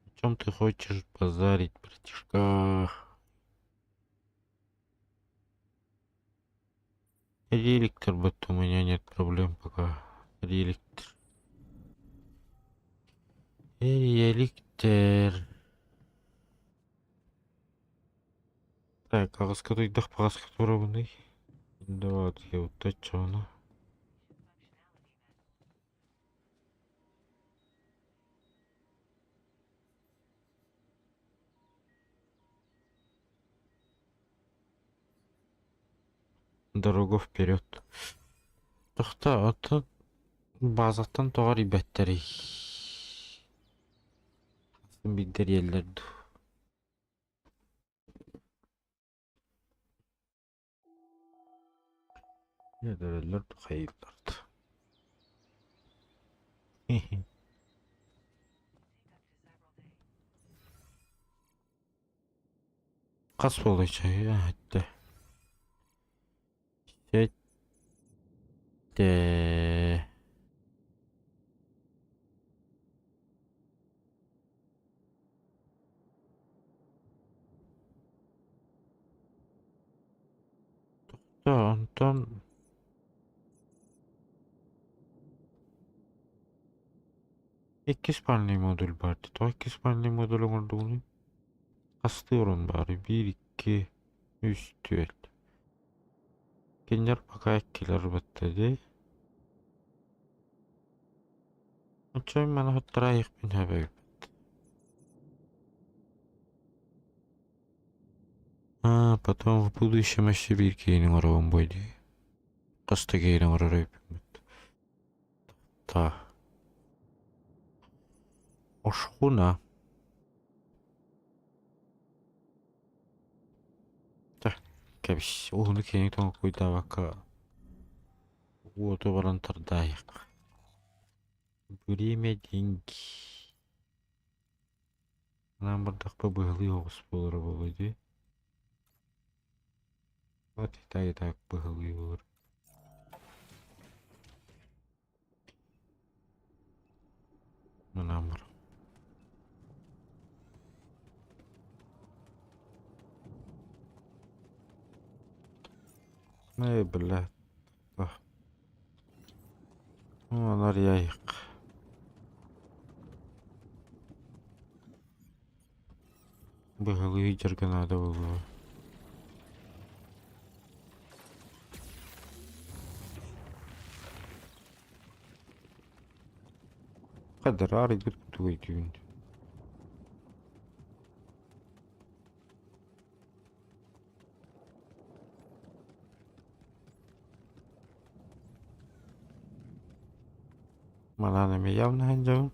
О чем ты хочешь базарить, братишка? Реликтор, вот у меня нет проблем пока. Реликтор. Реликтор. Так, аҕыска тыйдах баҕаска турабыный. Давай, утаччаҕына. Дорога вперед. Тохто, оттон базаттан тоҕо эрийбэттэрий? Биирдэ эрийэллэр дуу? Эрэллэр дуу, хайыыллар дуу? Хас буолуой чай эттэ? Сэттэ. Тохтоо, онтон икки спальный модуль баар дии. Тоҕо икки спальный модуль оҥордугунуй? Хастыы орон баарый? Биир, икки, үс, түөрт. Кинилэр пока иккилэр батта дии. Оччо маны хоттораайыахпын сөп эбиппит. А, потом в будущем өссө биир киһини оҥоробун буой дии. Хас да киһини оҥорор эбиппит. Та. Ошхуна. Та, кэбис. Уһуну киэҥ толкуйдаабакка уоту баран тардаайык. Время деньги. Анаан бардахпа быһалыы оҕус буолара буолуо дии. Вот и так и так быһалыы буолар. Анаан бар. Эй, бля. Арыйайык. Быһалыы дьарга наада буолуо. Хадара арыйбыт курдук өйдүүбүн. Манан эмиэ явно сылдьабын.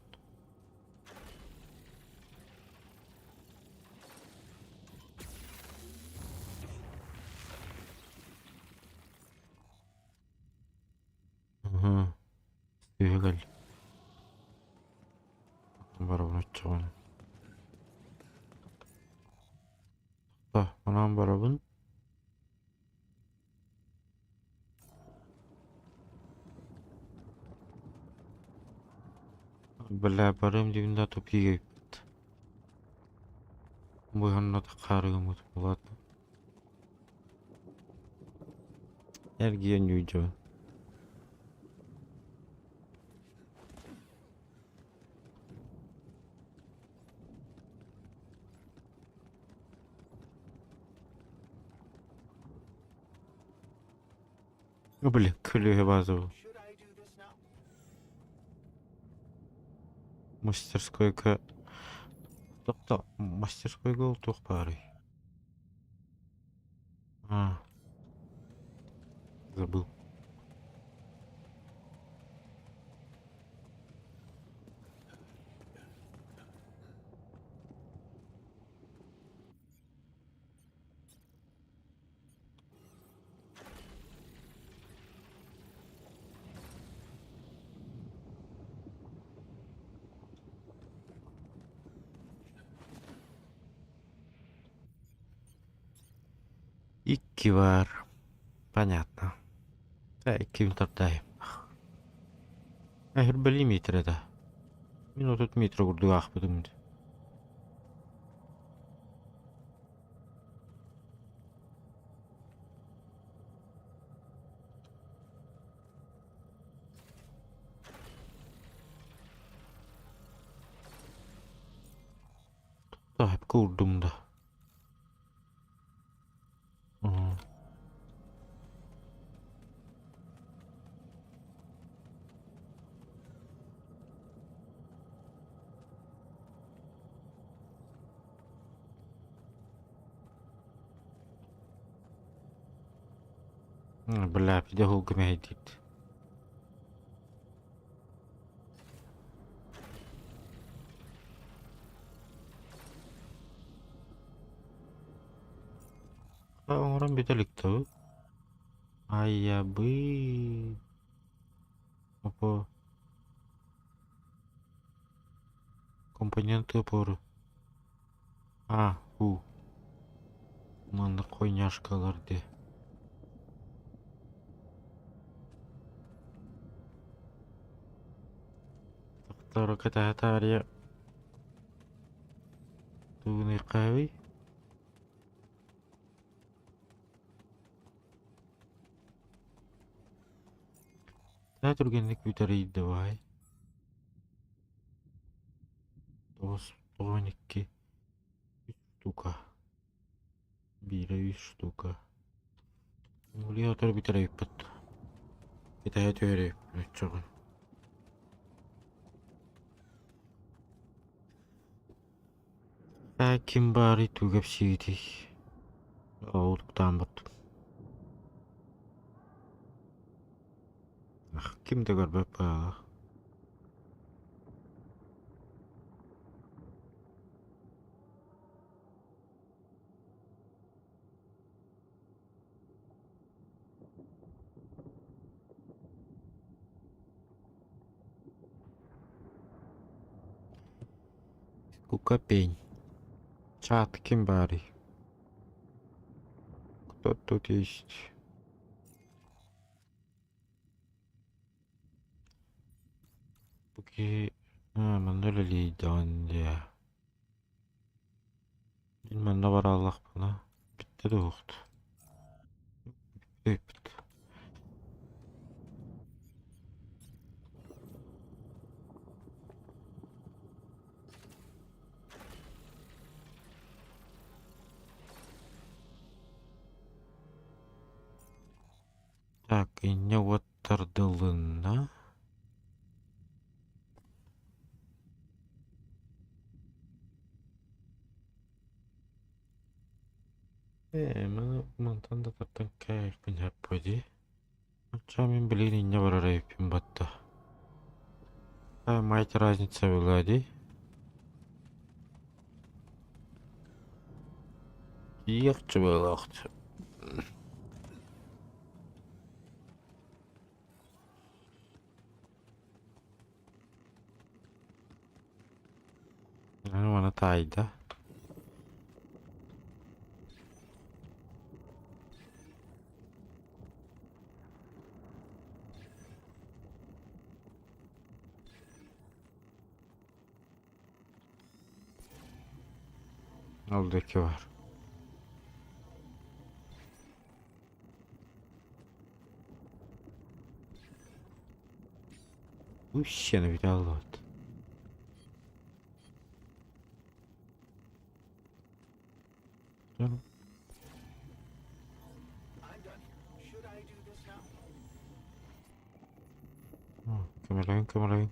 Уһу. Сыыһа кэл. Барабын оччоҕуна. Манан барабын. Бля, барыам диибин да тупига ыппыт. Быһанна таххаарыгыммыт ладно. Эргийэн ньуйдьабын. Блин, көлүөһэ база Мастерскойга Тохто, мастерскойга ол туох баарый? А. Забыл. Икки баар. Понятно. Э, икки тардай. Эһирбэли метр это. Мин отут метр курдук аахпытым. Таһыпка уурдум да. Бля, пидеһулга мэһэйдиит. Оҥорон бүтэ илик дуу? Айабыы. Опа. Компоненты опоры. А, у. Маннык хойняшкалар дии. Тохтоор кэтэһэ таарыйа тугунуйхаабый? Төһө түргэнник бүтэрий давай. Тоҕус тоҕон икки үс штука. Биирэ үс штука. Улуйа отор бүтэр эбиппит. Кэтэһэ түһэр эбиппин оччоҕо. Ээ ким баарый тугу кэпсиигитий? Ол тутаан бардым. Ах, ким да көрбөт баҕа. Кукапень. Чат ким баарый? Кто тут есть? Бу киһи манна үлэлиийдэҕин дии. Мин манна барааллахпына бүттэ да уһукт. Бүппүт. Так, инньэ уот тардылынна. Ээ, маны мантан да тартан кээйэхпин сөп дии. Оччоҕо мин билигин инньэ барар эбиппин батта. Э, мать разница была дии. Тиийиэхчэ быһыылаах. Аны таайда. Ол диэки бар. Үссэни бүтэ аллыбыт. Көмөлөһүҥ, көмөлөһүҥ.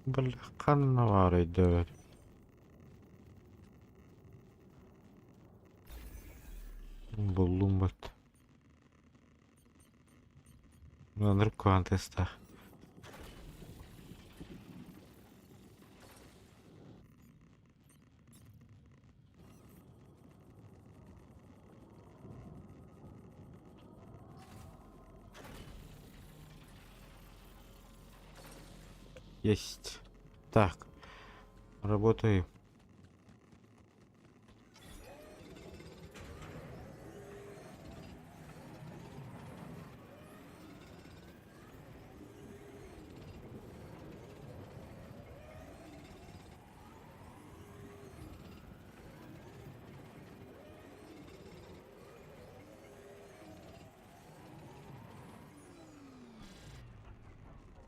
Бэл ханна баар өйдөөбөт. Буллум бат. Маныр квантестах. Есть. Так. Работаю.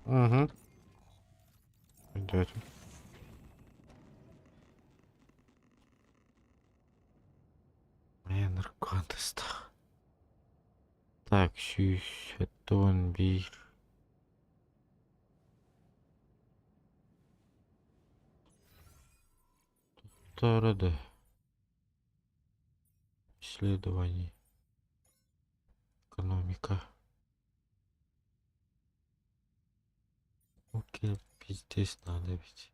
Угу. Өйдөөтүм. Ээ, наркотестах. Так, 171. Туттара да. Исследований. Экономика. Окей, пиздец надо ведь.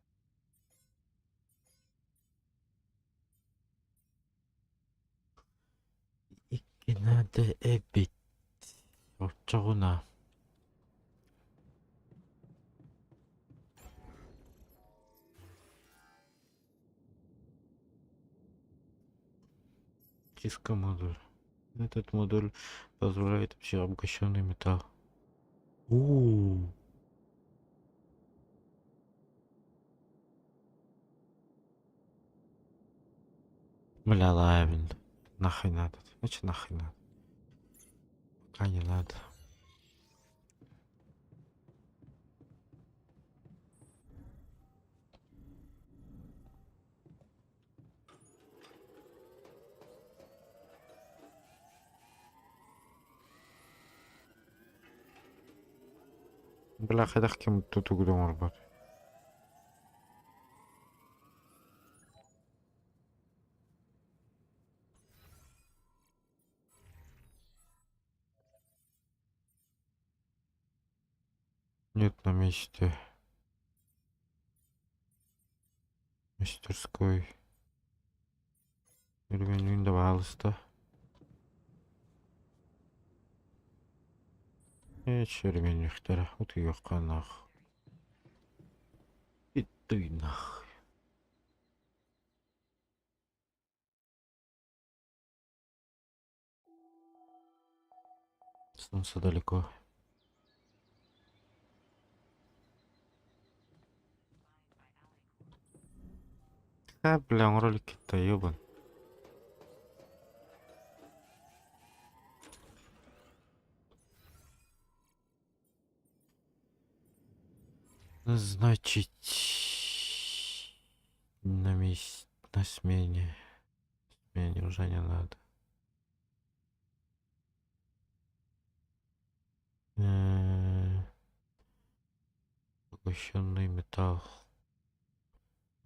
Икки надо эбит. Оччоҕуна. Чистка модуль. Этот модуль позволяет вообще обогащенный металл. У, -у, -у. Бля, лавин. Нахуй надо. Значит, нахуй надо. Пока не надо. Бля, хайдах ким тутугу оҥорбот. Нет на месте. Мастерской. Өргөннүүн да баһаалыста. Эч өргөннүөхтэрэ утуйуохха нах. Иттуй нах. Солнце далеко. А, бля, он ролики-то ёбан. Значит, на месте, на смене. Смене уже не надо. Поглощенный металл.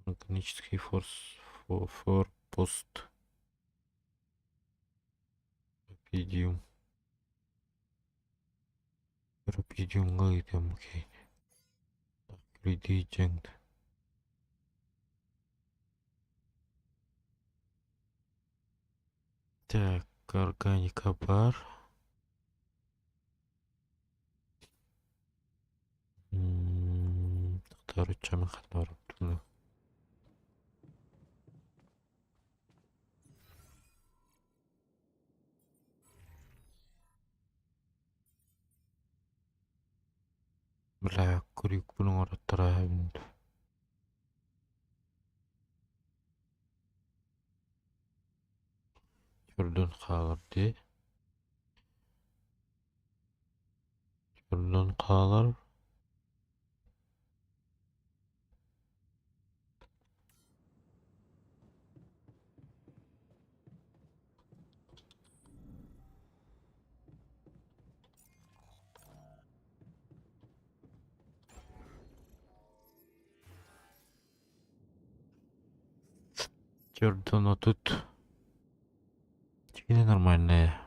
Органический форс, форпост. Рапидиум. Рапидиумга ыытыам окей. Так, Ридиджент. Так, органика бар. Тахтарыччамын ханна барбытын. Бля, крюкпун оҥороттор эбит. Чордон хаалар дии. Чордон хаалар. Чордон отут. Или нормальная,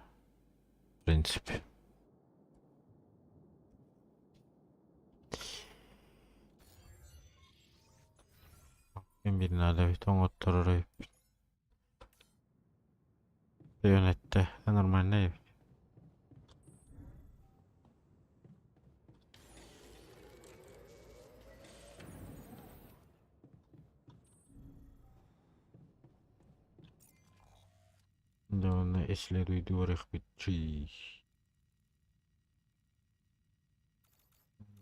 в принципе. Ким bir надо ведь оҥотторор эбиппит. Өйөн эттэ, нормальная эбит. Да, уонна исследуйдуорахпыт чый.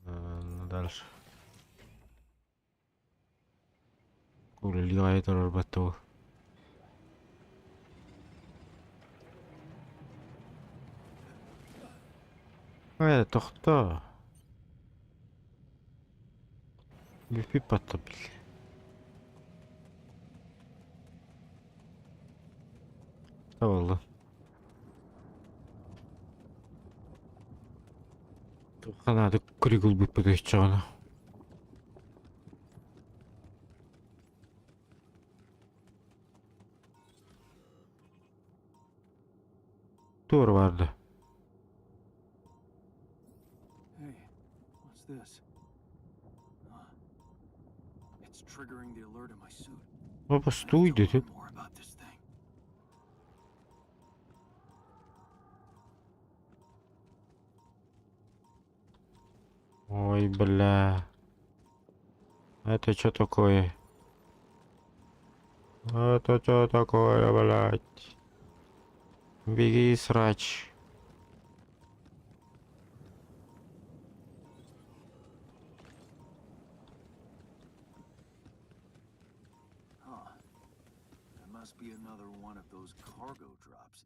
Дальше. Курилиҕайы турарбат ол. Ээ, тохтоо. Бүппүт батта били. Табыллы. Туохханаады күлүк ылбыппыт өччөҕүнэ. Туора барды. Hey, what's this? Huh. It's triggering the alert in my suit. Опа, I need стой to learn дэтэ. more about this thing. Ой, бля. Это что такое? Это что такое, блядь? Беги, срач. Huh. That must be another one of those cargo drops.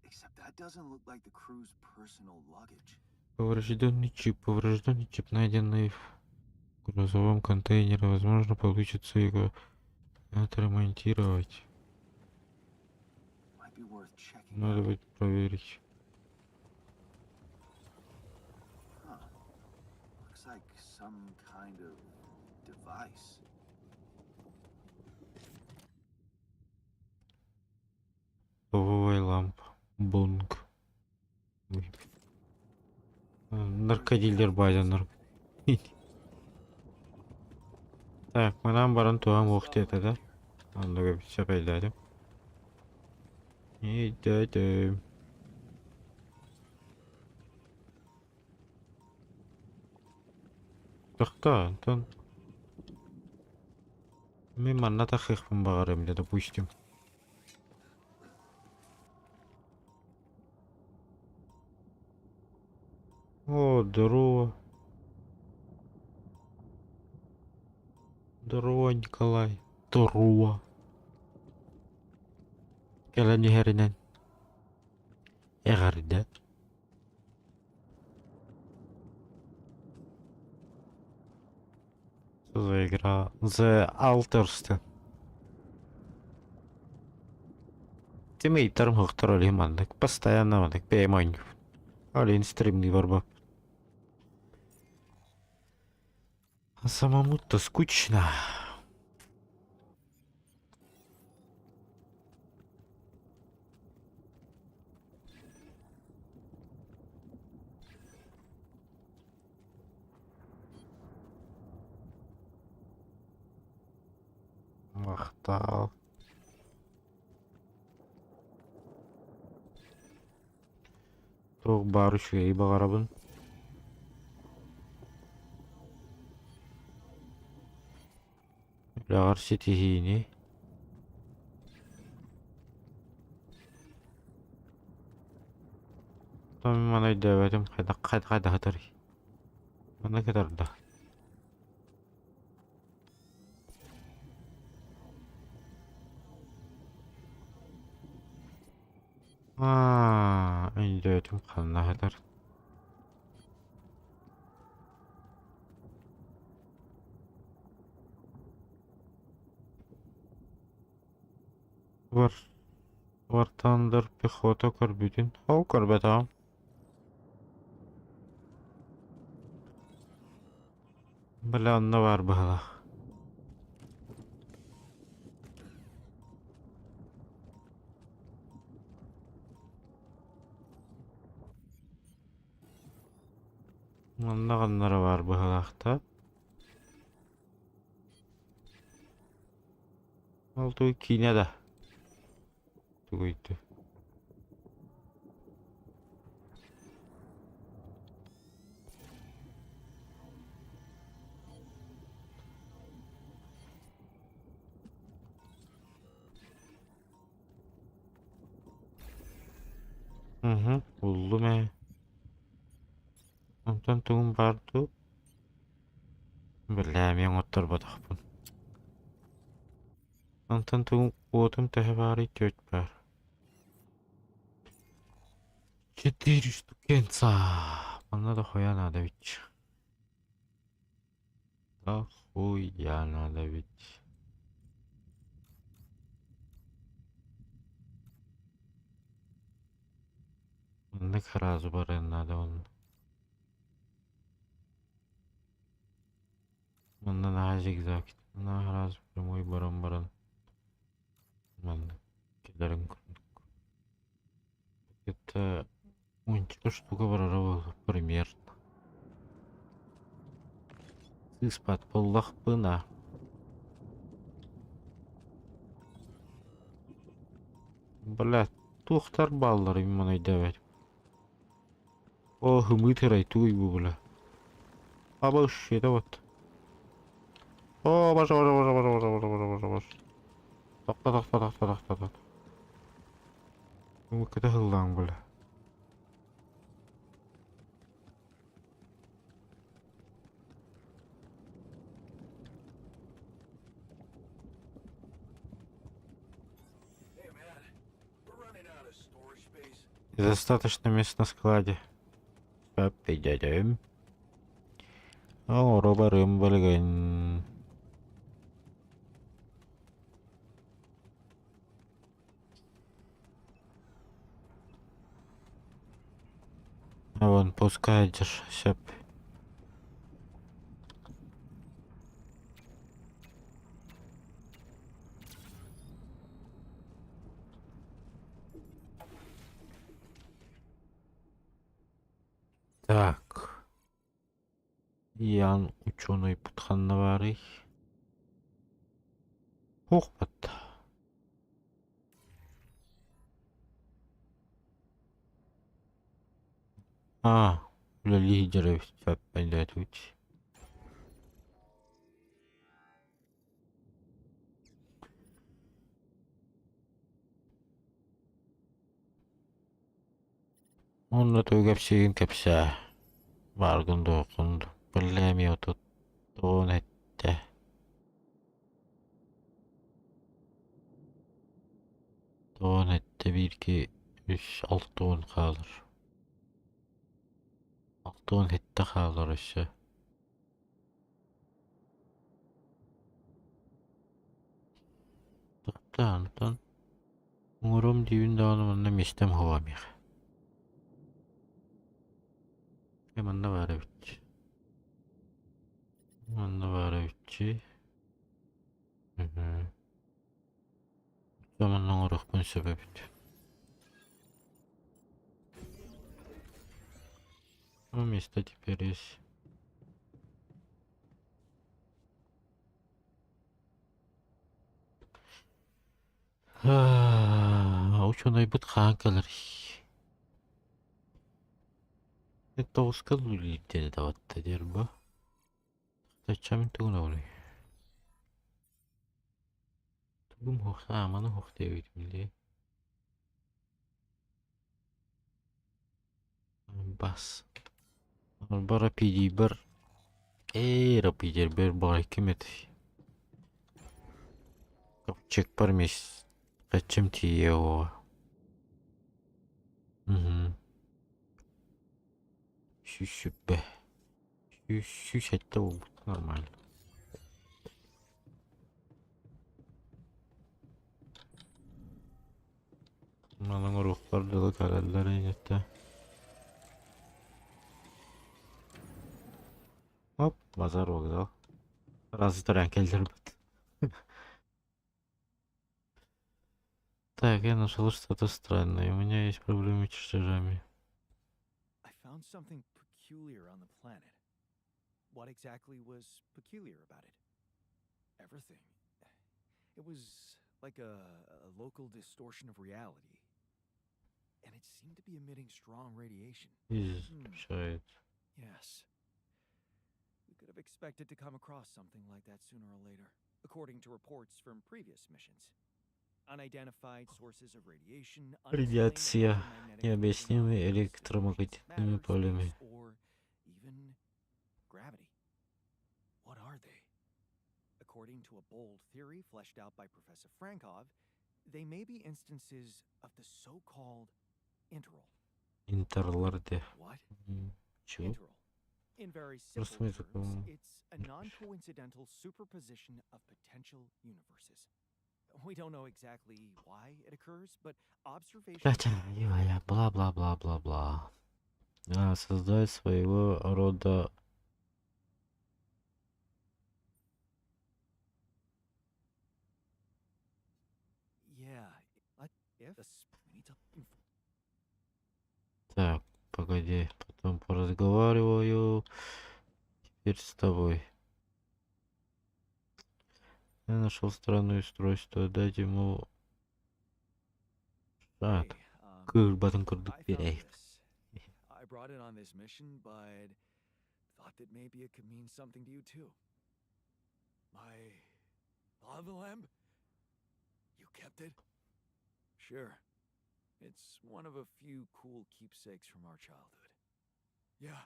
Except that doesn't look like the crew's personal luggage. Поврежденный чип. Поврежденный чип, найденный в грузовом контейнере. Возможно, получится его отремонтировать. Might be worth checking Надо out. будет проверить. Huh. Looks like some kind of device. Столовая лампа. Бонг. Ой. Наркодилер Байден. Нар... Так, манан баран туһам уох диэтэ да? Оннук сөп өйдөөтүм. Өйдөөтүм. Тохтоо, онтон мин манна тахыахпын баҕарыам дии, допустим. О, здорово. Здорово, Николай. Здорово. Кэлэн иһэринэн эҕэрдэ. Что за игра? The Alters. Тиммейттарым суохтар ол иһин маннык постоянно маннык бэйэм оонньуубун. Ол иһин стримныы барбаппын. А самому-то скучно. Махтал. Туох баар үчүгэйи баҕарабын. Үлэҕэр ситиһиини. Маны өйдөөбөтүм хайдах хайдах ытарый? Манна кытарда. Аа, өйдөөтүм ханна сытар. War War Thunder пехота көрбүтүн. Ол көрбөтөҕүм. Бля, онно баар быһыылаах. Манна ханнара баар быһыылаахта. Ол тугу киинэ да? Тугуйду? Уһу, буллум ээ. Онтон тугум баар дуу? Биллээ эмиэ оҥотторботохпун. Онтон тугум уотум төһө баарый түөрт баар. Четыре штукенца. Манна да хуя надо ведь. Да хуя надо ведь. Маннык сразу барыан надо он. Манна наһаа зигзаг. Наһаа сразу прямой баран баран. Маннык кэлэрин курдук. Это уонча штука барара буолуо примерно. Сыыспат буоллахпына. Бля, туохтар баалларый маны өйдөөбөтүм. О, хымыы тырай туй бу бля. Аба это вот. О, боже, боже, боже, боже, боже, боже, боже, боже, боже. Тохто, тохто, тохто, тохто, тохто. Кыта хыллаан бля. Hey man, we're running out of storage space. Достаточно мест на складе. Паппидядым. Оҥоро билигин. Вон, пускай сөп. Так. Ян ученый путханна баарый? Суохпат. Аа, үлэлии сылдьар эбит сөп өйдөөтүбүт. Уонна тугу кэпсиигин кэпсээ. Бааргын дуоххун биллэ эмиэ отут тоҕун эттэ. Тоҕун эттэ биирки үс алта уон хаалар. Алта уон сэттэ хаалар өссө. Тохтоон, Оҥоруом диибин даҕаны манна миэстэм суоҕа миэхэ. Э манна баар эбит. Манна баар эбитчи. Манна оҥоруохпун сөп эбит. Ну, место теперь есть. Учуонайбыт хаһан кэлэрий? Тоҕуска үлэлиир диэн этэҕит диэр бу. Зачем тугун Тугум суох сааманы суох диэбитим дии. Бас. Бара пидийбэр ээ рапидербэр баҕай ким этэй? Чекпар мис зачем тиийиэ оҕо? Мгм. Сүүс сүүрбэ. Сүүс сүүс сэттэ буолбут нормально. Манан оруохпар дылы кэлэллэр инитэ. Оп, базар вокзал. Сразу төрөөн кэллэрбит. Так, я нашел что-то странное. У меня есть проблемы с чертежами. found something peculiar on the planet. What exactly was peculiar about it? Everything. It was like a, a local distortion of reality. And it seemed to be emitting strong radiation. Излучает. Yes. We could have expected to come across something like that sooner or later, according to reports from previous missions. Unidentified sources of radiation, unexplained Радиация, electromagnetic необъяснимыми fields anomalies, электромагнитными matter, полями. space, or even gravity. What are they? According to a bold theory fleshed out by Professor Frankov, they may be instances of the so-called interval. Интерларде. What? М, Чего? Interval. In very simple Просто terms, языком. it's a non-coincidental superposition of potential universes. We don't know exactly why it occurs, but observations Бла-бла-бла-бла-бла. А, создать своего рода Yeah, I, if the sp- we need to inf- Так, погоди, потом поразговариваю. Теперь с тобой. Я нашел странное устройство. Дать ему... А, Hey, um, кырбатын курдук I found берей. this. I brought it on this mission, but thought that maybe it could mean something to you too. My lava lamp? You kept it? Sure. It's one of a few cool keepsakes from our childhood. Yeah.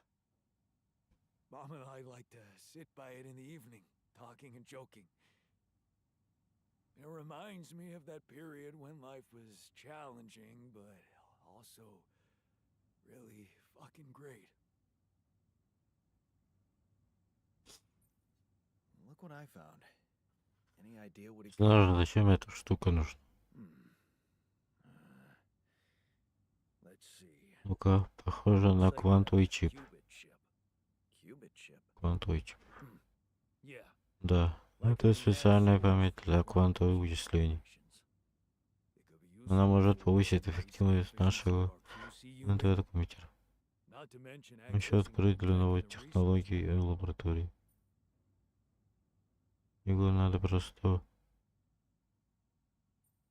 Mom and I like to sit by it in the evening, talking and joking. It reminds me of that period when life was challenging, but also really fucking great. Look what I found. Any idea what it could Знаешь, зачем эта штука нужна? Hmm. Let's see. Ну-ка, похоже на Looks like a квантовый чип. Qubit chip. Qubit chip. Квантовый чип. Yeah. Да, Like это a специальная mass память source для for квантовых quantum вычислений. calculations. It could be Она useful может for повысить increasing эффективность efficiency of нашего our QC unit, интернет-компьютера. not to mention Еще accessing открыть для new новой tech and research. технологии и лаборатории. Его надо просто...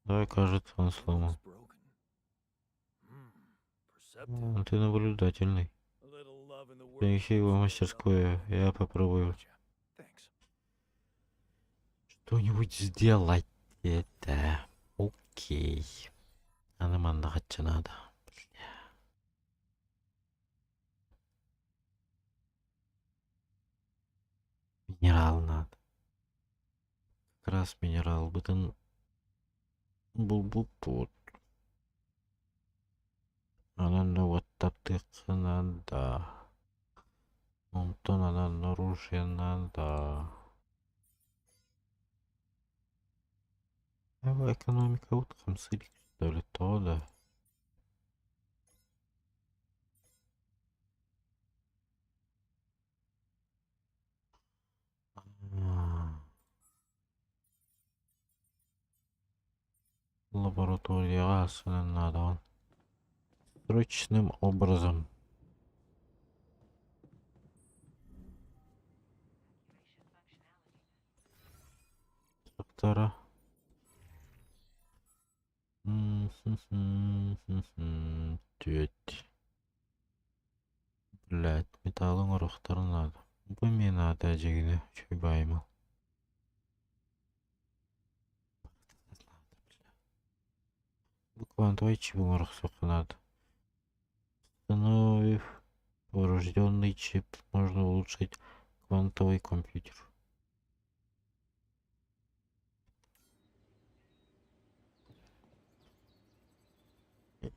Да, кажется, он It looks сломан. broken. Perceptive. Ну, Ты наблюдательный. A little love in the workshop Принеси его в sped up мастерскую, the я попробую Gotcha. Thanks. что-нибудь сделать. Это окей. А нам отдохнуть надо. Бля. Минерал надо. Как раз минерал. Бытын был тут. Анан вот таптык надо. Онтон анан оружие надо. Эва экономика вот хамсырик, что ли, то да. А. Лаборатория надо. Срочным образом. Доктора. Теть. Блять, металлың ұрықтары надо. Бу мне надо, жигини, чуйбаймыл. Бу квантовый чип оҥоруохха надо. Установив поврежденный чип, можно улучшить квантовый компьютер.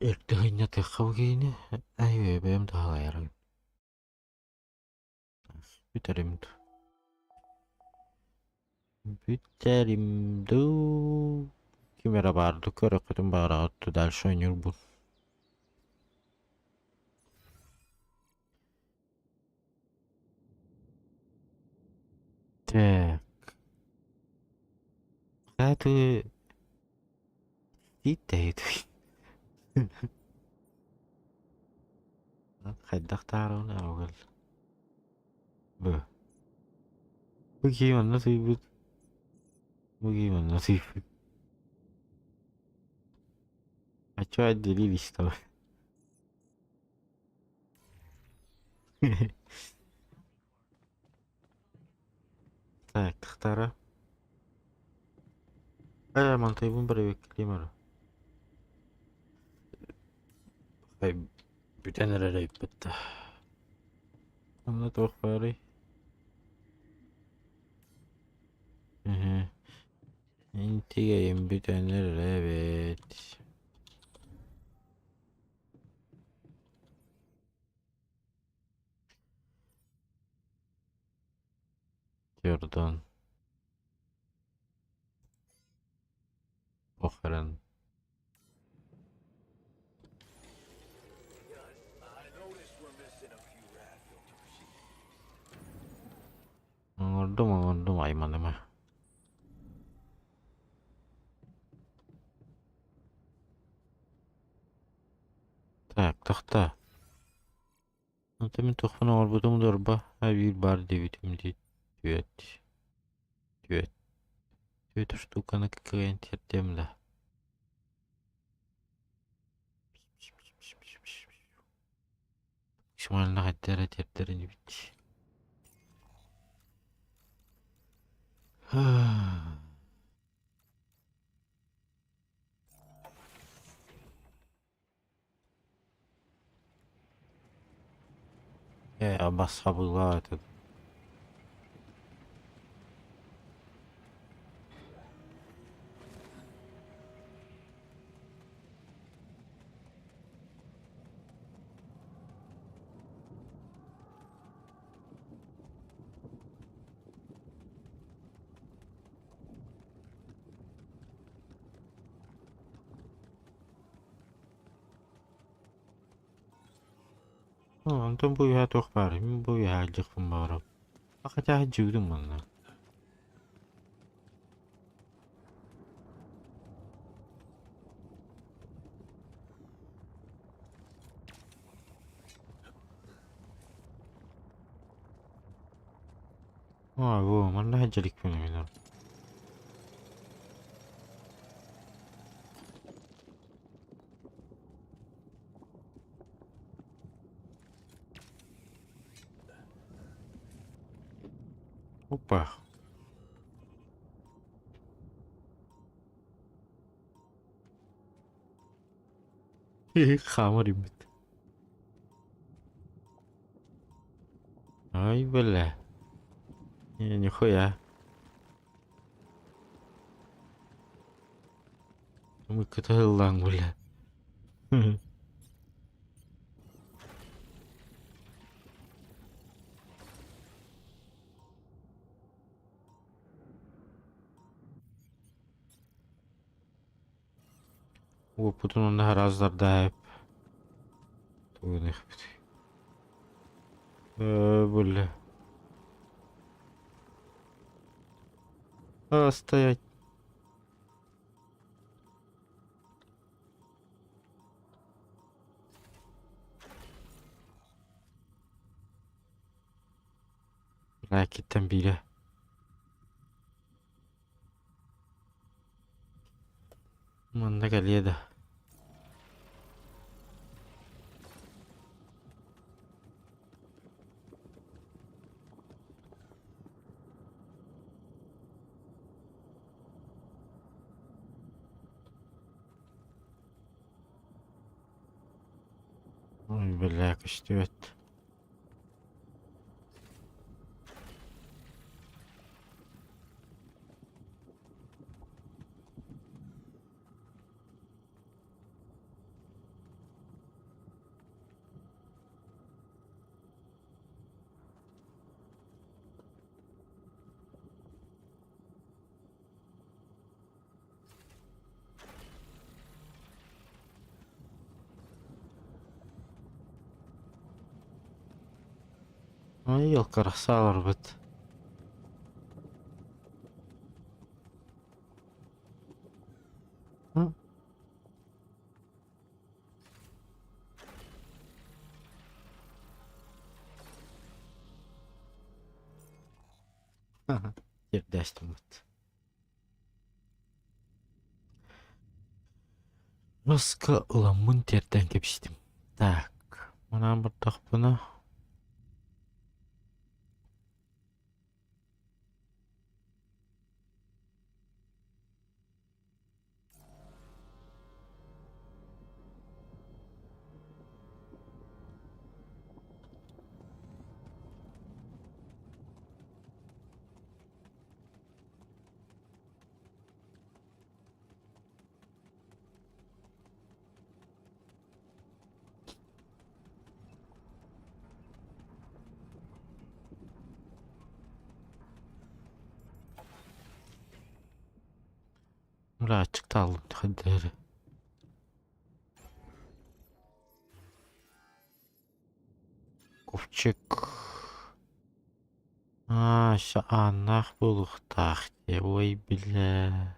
Эрдэһиннэ Ай бэйэм таһалайарым. Бүтэрим Бүтэрим дуу. Ким эрэ баар көрөххүтүн баҕараҕыт дальше ойнуурбун. Так. Хаты Хайдах таарабын аҕал. Бу. Бу киһи манна сыыйбыт. Бу киһи манна сыыйбыт. А чё отделились там? Так, тахтара. Э, мантайбын бэрэбиэркэлиим эрэ. Ай, бүтэн эрэр эбиппит да. Онно туох баарый? Мгм. Интигэйим бүтэн эрэр эбит. Jordan. Похорон. Оҥордум, оҥордум, айманыма. Так, тохтоо. Онтон мин туохпун оҥорбутум дорба, биир баар диэбитим дии түөрт түөрт түөрт штуканы кыайан тиэрдиэм да. Максимально хайда эрэ тиэрдэр инибит. Ээ, абасхабылаа этот. Онтон бу үөһэ туох баарый? Мин бу үөһэ алдьыахпын баҕарабын. Хотя дьиибитим манна. Аа, бу манна сылдьа мин Опа. Хаамар иммит. Ай, бля. Не, нихуя. Мы кытыллаң, бля. Уоппутун онно арааздардаап тугунуохпутуй Э, бля. А, стоять. Ракеттан биирэ. Манна кэлиэ да. Ой, бля, көстүбэт. Ай, олорбут. Тиэрдээстиммит. Маска ыламмын тиэрдэн кэбистим. Так, манаан бардахпына Мрачик таалым. Ковчег. Аа, ааннаах буолуохтаах дии. Ой, бля.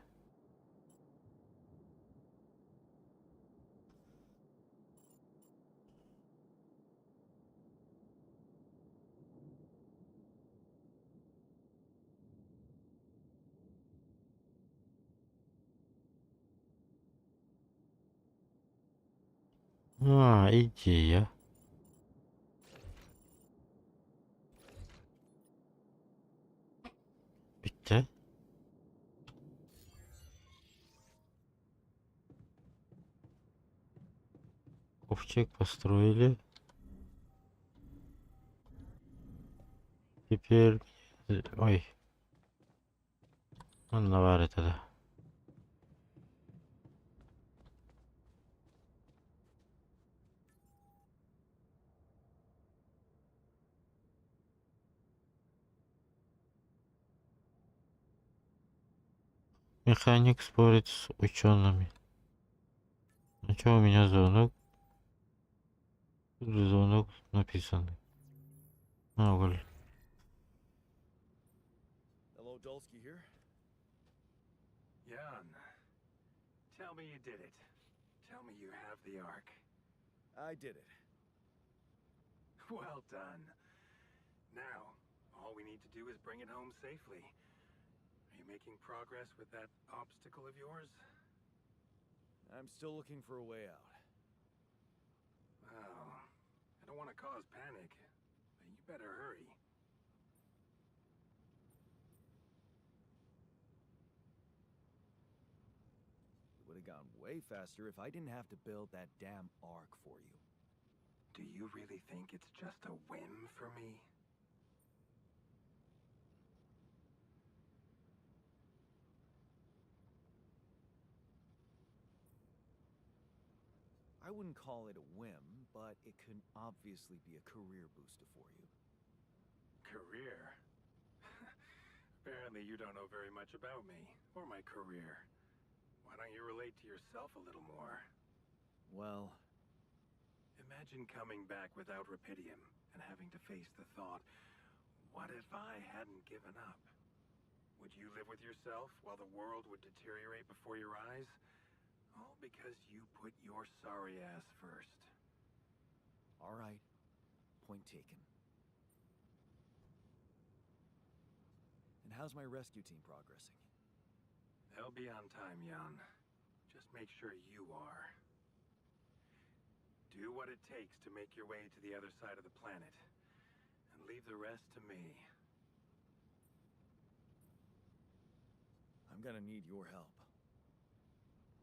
А, идея. Bitti. Ковчег построили. Теперь... Ой. Онно баар этэ да. Механик спорит с учеными. Ну что, у меня звонок? Тут звонок написан. А, Оголь. Hello, Dolsky here. Jan, tell me you did it. Tell me you have the Ark. I did it. Well done. Now, all we need to do is bring it home safely. Are you making progress with that obstacle of yours? I'm still looking for a way out. Well, I don't want to cause panic, but you better hurry. It would have gone way faster if I didn't have to build that damn ark for you. Do you really think it's just a whim for me? I wouldn't call it a whim, but it could obviously be a career booster for you. Career? Apparently you don't know very much about me, or my career. Why don't you relate to yourself a little more? Well, Imagine coming back without Rapidium and having to face the thought, what if I hadn't given up? Would you live with yourself while the world would deteriorate before your eyes? All because you put your sorry ass first. all right. Point taken. And how's my rescue team progressing? They'll be on time, Jan. Just make sure you are. Do what it takes to make your way to the other side of the planet. And leave the rest to me. I'm gonna need your help.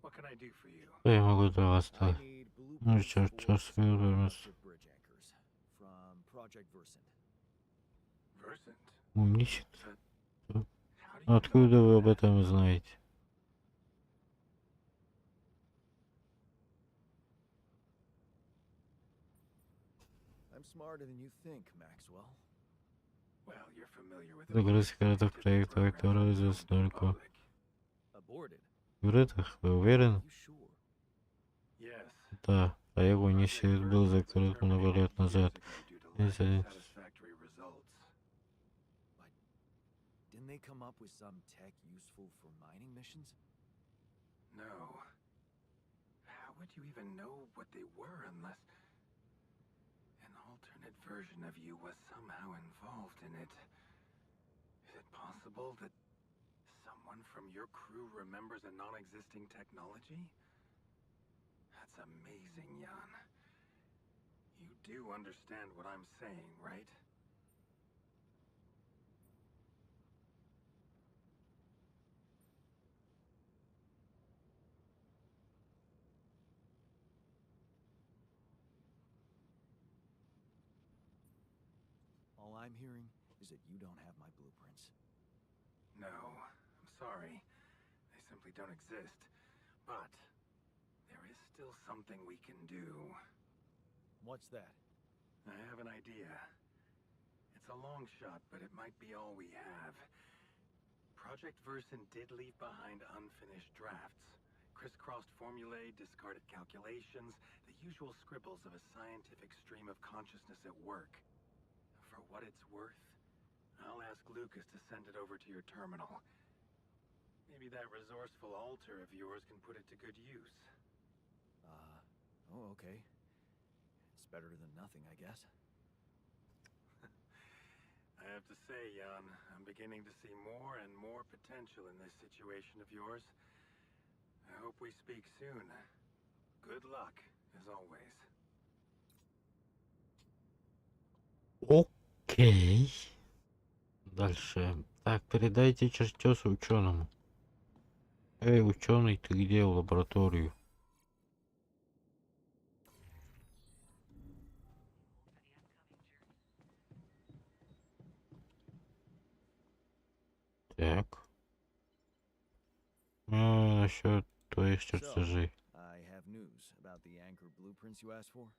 What can I do for you? Что я могу для вас I сделать? need Ну, blueprints черт, for черт, superconductive bridge anchors from Project Versant. Versant? Умничает. How do you know Откуда вы about об that? этом знаете? I'm smarter than you think, Maxwell. Well, you're familiar with Закрыть aborted секретов scientific проекта, programs который unknown to известен the только public. Aborted. в Рытах, вы уверены? You sure? Yes. Да, проект Project Унисит был Versant was закрыт много terminated лет years назад. ago due to lack of Из-за satisfactory results. But didn't they come up with some tech useful for mining missions? No. How would you even know what they were unless an alternate version of you was somehow involved in it? Is it possible that someone from your crew remembers a non-existing technology? That's amazing, Jan. You do understand what I'm saying, right? All I'm hearing is that you don't have my blueprints. No, I'm sorry. They simply don't exist. But there is still something we can do. What's that? I have an idea. It's a long shot, but it might be all we have. Project Verson did leave behind unfinished drafts. Crisscrossed formulae, discarded calculations, the usual scribbles of a scientific stream of consciousness at work. For what it's worth, I'll ask Lucas to send it over to your terminal. Maybe that resourceful alter of yours can put it to good use. Oh, okay. It's better than nothing, I guess. I have to say, Jan, I'm beginning to see more and more potential in this situation of yours. I hope we speak soon. Good luck, as always. Окей. Дальше. Так, передайте чертеж ученому. Эй, ученый, ты где в лабораторию? Так. А, насчет твоих So, чертежей. I have news about the anchor blueprints you asked for.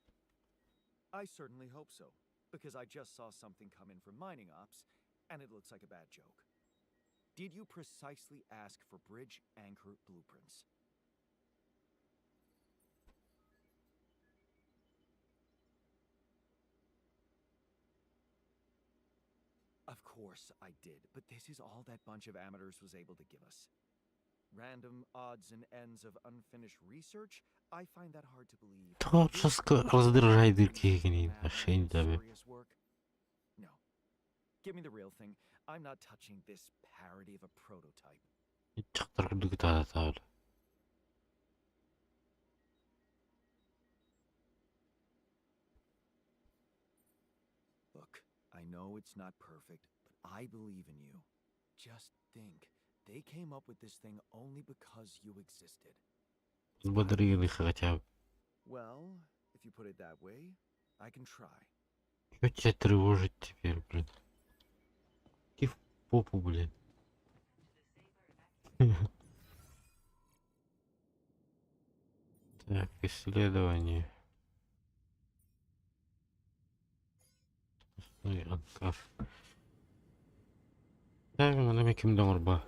I certainly hope so, because I just saw something come in from mining ops, and it looks like a bad joke. Did you precisely ask for bridge anchor blueprints? Of course I did, but this is all that bunch of amateurs was able to give us. Random odds and ends of unfinished research? I find that hard to believe. Творческо раздражай дырки Serious гнид, work? No. Give me the real thing. I'm not touching this parody of a prototype. Дьахтар курдук таатаабыт. Look, I know it's not perfect, but I believe in you. Just think, they came up with this thing only because you existed. Взбодрил хотя бы. Well, if you put it that way, I can try. Чё тебя тревожит теперь, блин? Иди в попу, блин. Так, исследование. Ой, анкар. Так, манна ким доҥорбо.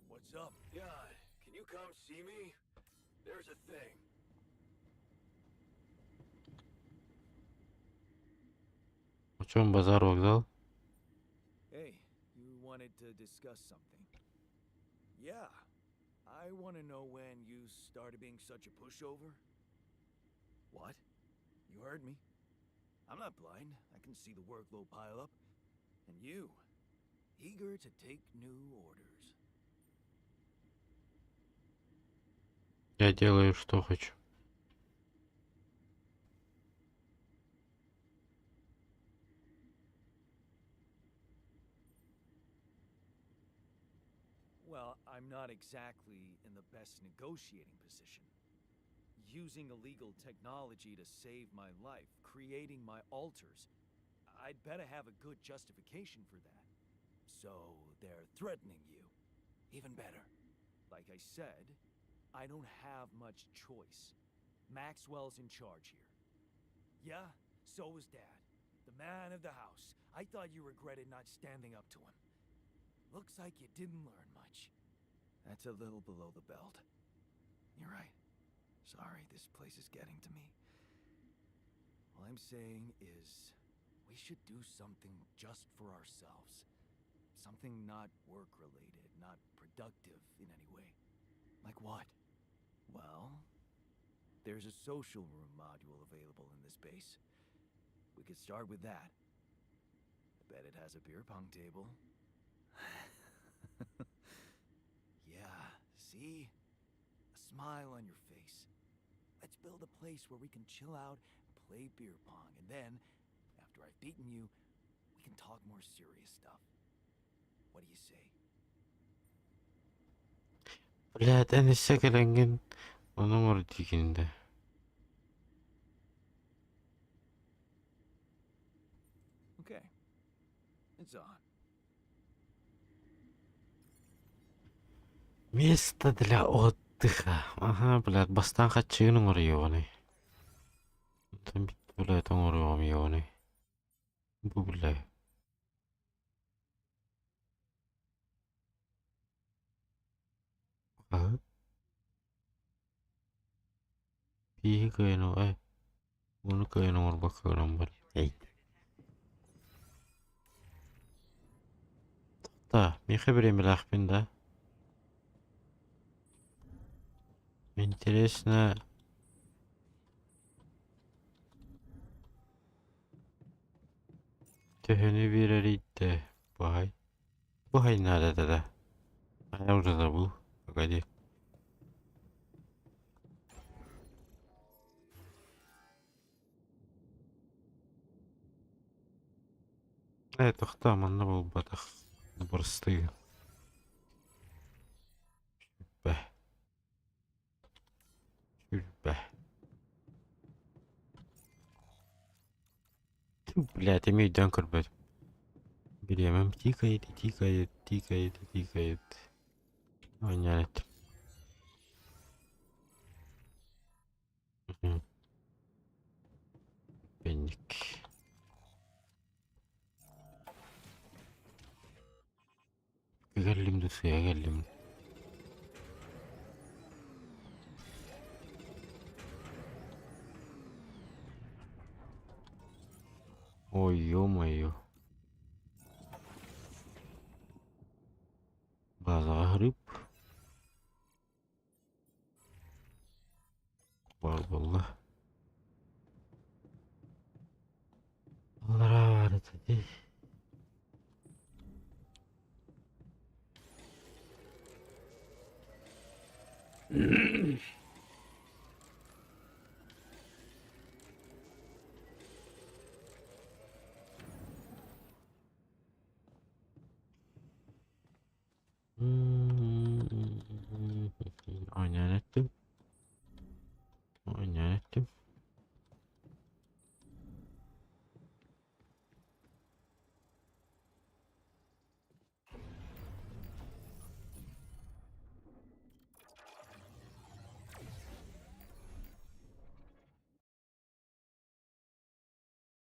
What's up? Jan, can you come see me? There's a thing. О чем базар вокзал? Hey, you wanted to discuss something. Yeah. I want to know when you started being such a pushover. What? You heard me. I'm not blind. I can see the workload pile up. And you, eager to take new orders. Я делаю, что хочу. Well, I'm not exactly in the best negotiating position. Using illegal technology to save my life, creating my alters, I'd better have a good justification for that. So they're threatening you. Even better. Like I said, I don't have much choice. Maxwell's in charge here. Yeah, so was Dad. The man of the house. I thought you regretted not standing up to him. Looks like you didn't learn much. That's a little below the belt. You're right. Sorry, this place is getting to me. All I'm saying is, we should do something just for ourselves. Something not work related, not productive in any way. Like what? Well, there's a social room module available in this base. We could start with that. I bet it has a beer pong table. Yeah, see? A smile on your face. Let's build a place where we can chill out and play beer pong, and then, after I've beaten you, we can talk more serious stuff. What do you say? Блядь, эн өссө кэлэҥҥин ону оҥор диигин да. Okay. It's on. Место для отдыха. Аһаа, блядь, бастаан хаччыгын оҥоруйуоҕунуй. Онтон бүттэ, блядь, оҥоруоҕум уоҕунуй. Бу, бля. Хаһы? Бииһи кыайан э, уону кыайан оҥорбокко гынан баран. Эй. Да, миэхэ бириэмэлээхпин да. Интересно. Төһөнү биэрэрий да баай. Баай надо тогда. А я уже забыл. Погоди. Ээ, тохтоо, манна буолбатах. Бырастыы. Сүүрбэ. Сүүрбэ. Тьфу, блядь, эмиэ өйдөөн көрбөтүм. Бириэмэм тикает и тикает, тикает и тикает. Оонньоон эттим. Мгм. Пенник. Кэллим да сыа кэллим. Ой, ё-моё. Базаҕа гриб. Баар буолла. Аллараа баар этэ дии. Оонньоон эттим. Оонньоон эттим.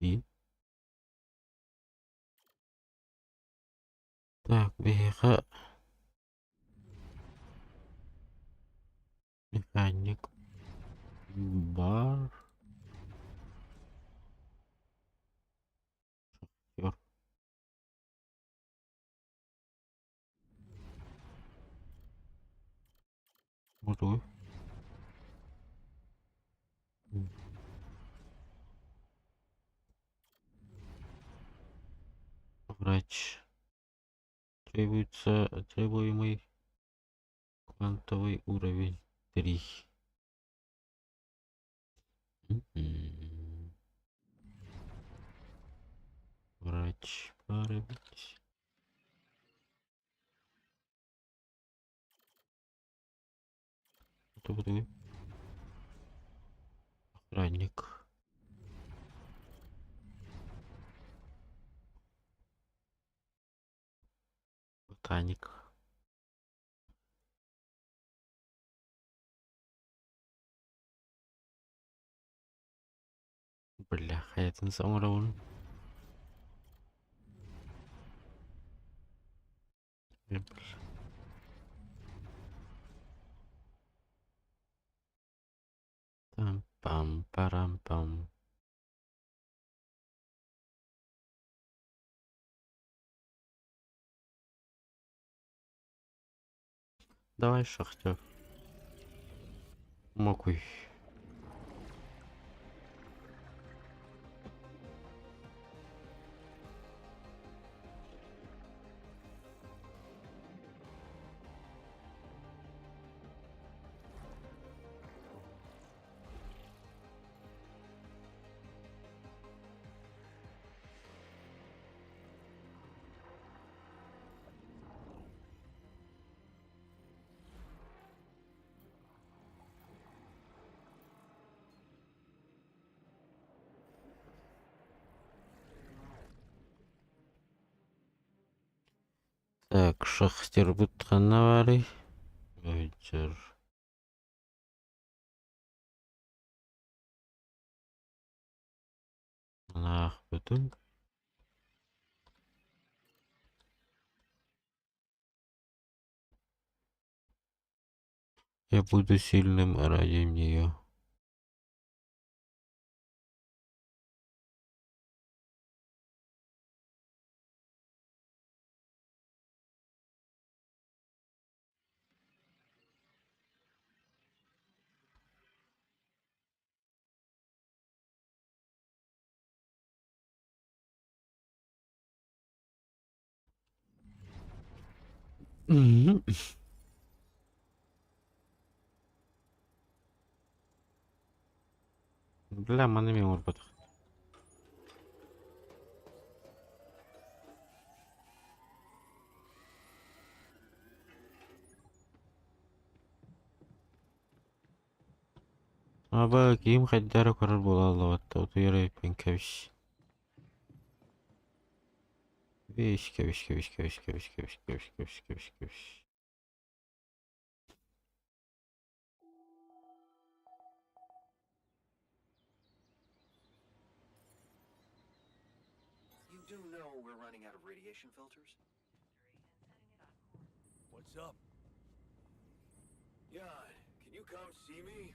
И Так, биһиэхэ механик бар. Шахтер. Бу Врач. Требуется требуемый квантовый уровень 3. Мгм. Врач пора быть. Это вот Охранник. Ботаник. Бля, хайатын оҥоробун. Там пам парам пам. Давай, шахтер. Мокуй. Так, шахтербыт ханна баарый? Өйдер. Анаахпытын. Я буду сильным ради нее. Мгм. Бля, маны мин оҥорботох. Аба киим хайда эрэ көрөр буолааллыбат утуйар эбиппин кэбис. Кэбис, кэбис, кэбис, кэбис, кэбис, кэбис, кэбис, кэбис, кэбис, кэбис. You do know we're running out of radiation filters? What's up? Jan, can you come see me?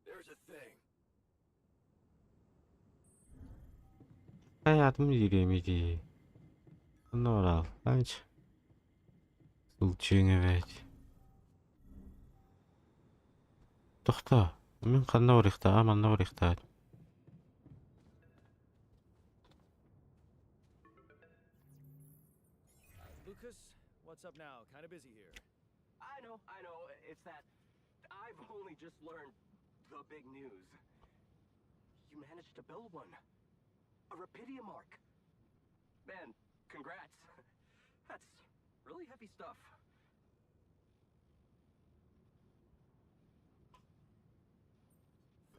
There's a thing. Hayatım yürüyemedi. Oral. Анч. Сылдьыаҥ эбээт. Тохтоо, мин ханна барыахтааҕа манна барыахтаах. Lucas, what's up now? Kind of busy here. I know, I know. It's that I've only just learned the big news. You managed to build one. A Rapidium Ark. Man, congrats. That's really heavy stuff.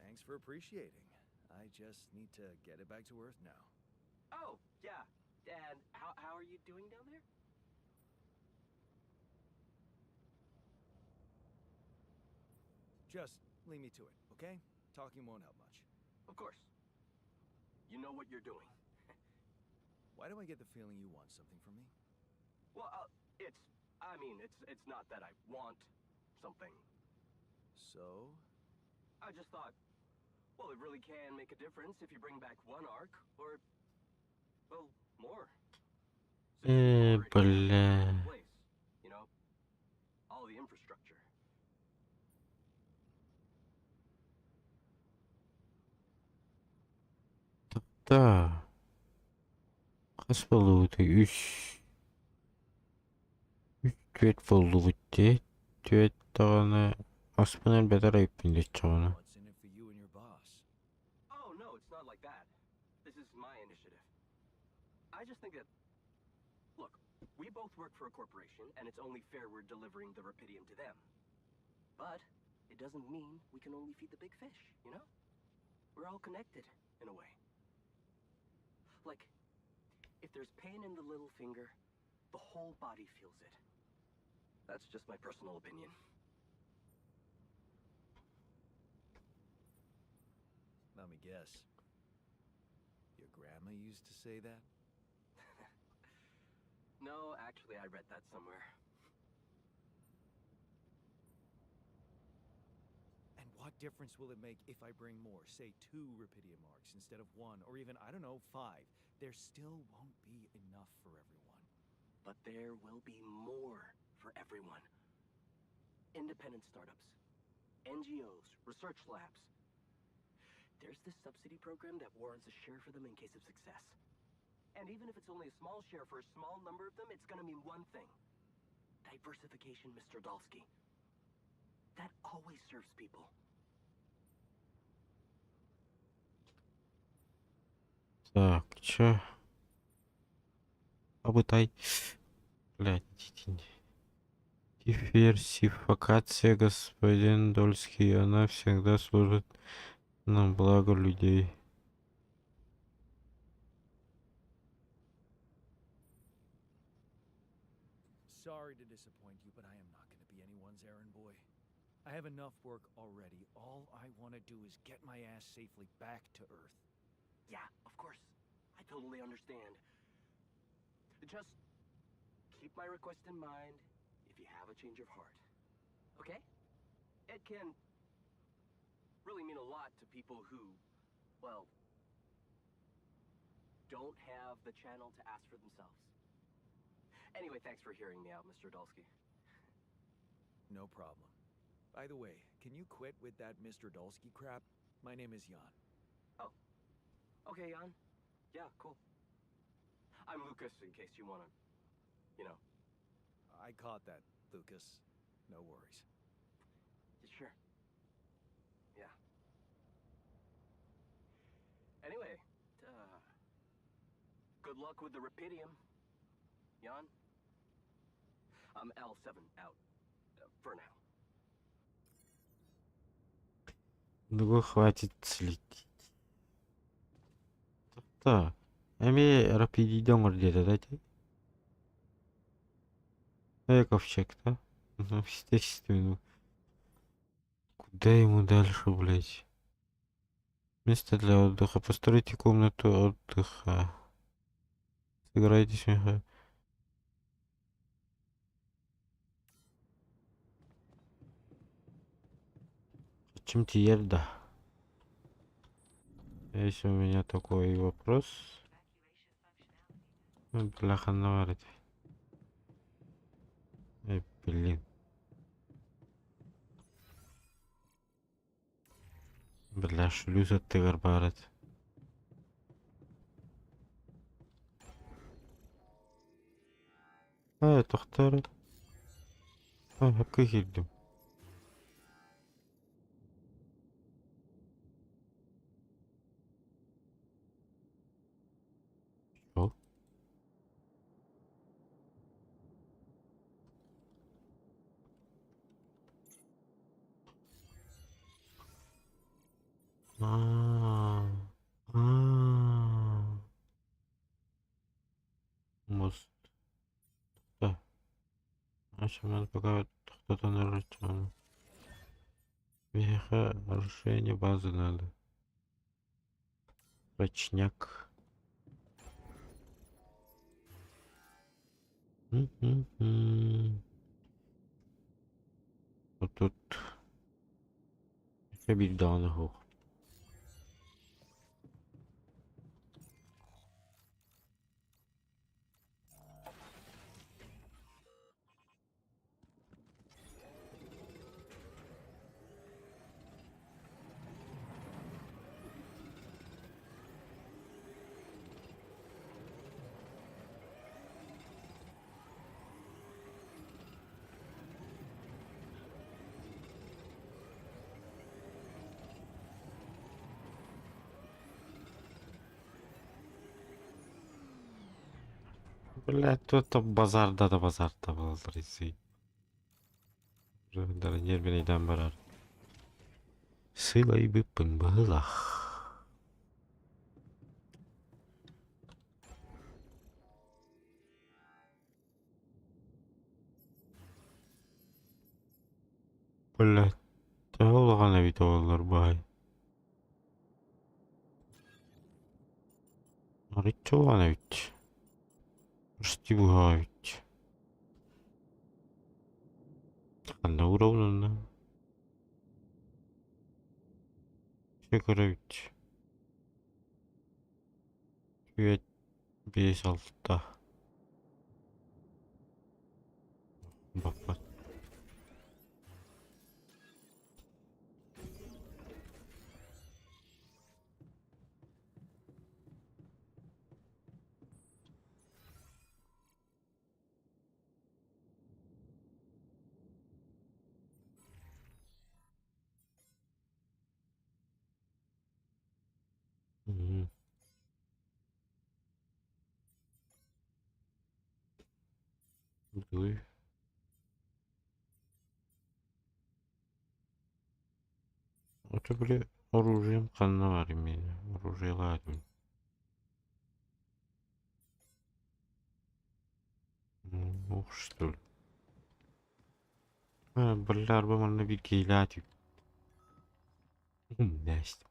Thanks for appreciating. I just need to get it back to Earth now. Oh, yeah. And how are you doing down there? Just leave me to it, okay? Talking won't help much. Of course. You know what you're doing. Why do I get the feeling you want something from me? Well, it's I mean, it's not that I want something. So? I just thought, well, it really can make a difference if you bring back one ark or, well, more. Since you Э, already have бля. everything in place, all the infrastructure. Да. Хас буоллубутуй үс. Үс түөрт буоллубут дии. Түөрт даҕаны аспын элбэтэр эбиппин диэччэҕинэ. What's in it for you and your boss? Oh, no, it's not like that. This is my initiative. I just think that, look, we both work for a corporation, and it's only fair we're delivering the Rapidium to them. But it doesn't mean we can only feed the big fish, you know? We're all connected, in a way. Like, if there's pain in the little finger, the whole body feels it. That's just my personal opinion. Let me guess. Your grandma used to say that? No, actually, I read that somewhere. And what difference will it make if I bring more, say 2 Rapidium Arks instead of 1, or even, I don't know, 5? There still won't be enough for everyone. But there will be more for everyone. Independent startups, NGOs, research labs. There's this subsidy program that warrants a share for them in case of success. And even if it's only a small share for a small number of them, it's gonna mean one thing. Diversification, Mr. Dolsky. That always serves people. Так, чё? Абытай. Блядь, Диверсификация, господин Дольский, она всегда служит на благо людей. Sorry to disappoint you, but I am not going to be anyone's errand boy. I have enough work already. All I want to do is get my ass safely back to Earth. Yeah, of course. I totally understand. Just keep my request in mind if you have a change of heart. Okay? It can really mean a lot to people who, well, don't have the channel to ask for themselves. Anyway, thanks for hearing me out, Mr. Dolsky. No problem. By the way, can you quit with that Mr. Dolsky crap? My name is Jan. Oh. Okay, Jan. Yeah, cool. I'm Lucas, in case you wanna, you know. I caught that, Lucas. No worries. Sure. Yeah. Anyway, uh, good luck with the Rapidium. Jan? I'm L7 out. For now. Ну, хватит следить. Да. Эми рапидидоҥор диэтэ да ити? Э, ковчег, да? Ну, естественно. Куда ему дальше, блядь? Место для отдыха. Постройте комнату отдыха. Сыграйте смеха. Чем тиер да? Если у меня такой вопрос. Бля, ханна баар Эй, блин. Бля, шлюз аттыгар баар этэ. Ээ, тохтоо эрэ. Аа, сөпкө киирдим. Ол Аа. Аа. Мост. Да. Ачаман пока тохтотон эрэ Миэхэ расширение базы надо. Рачняк. М-м-м. Вот тут биир даҕаны суох. Блядь, тут базарда да базарда буолаллар исий. Нервинэйдээн барар. Сылайбыппын быһыылаах. Блядь, төһө улахан эбит оҕолор баай. Арычча улахан эбит. Почти быһаа эбит. Ханна уурабын онно? Чэ көрөбүт. Түөрт, биэс, алта. Баппат. Дуй. Это были оружием ханна меня. Оружие ладно. Ну, что ли. А, бля, манна биир киһилээх Настя.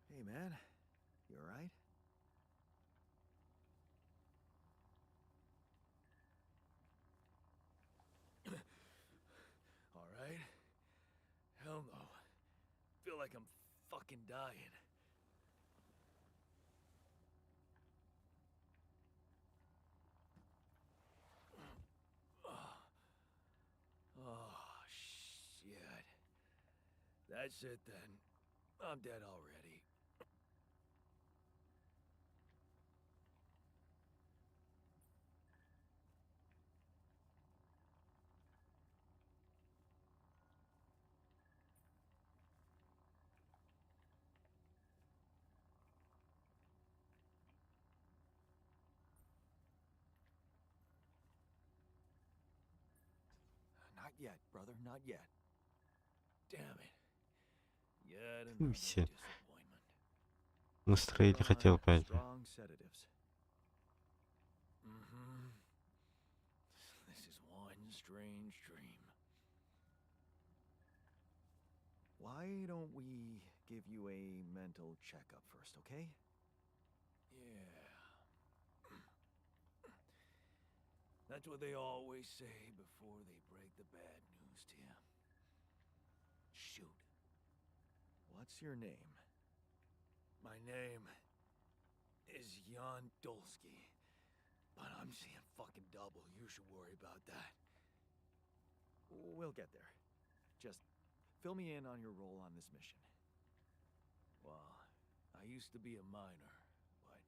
Hey, man. You alright? All right. Hell no. Feel like I'm fucking dying. Oh, shit. That's it then. I'm dead already. Not yet, brother, not yet. Damn it. Yet another Все. disappointment. Настроение On хотел поднять. Strong sedatives. Mm-hmm. This is one strange dream. Why don't we give you a mental checkup first, okay? Yeah. That's what they always say before they break the bad news to you. Shoot. What's your name? My name is Jan Dolski. But I'm seeing fucking double. You should worry about that. We'll get there. Just fill me in on your role on this mission. Well, I used to be a miner, but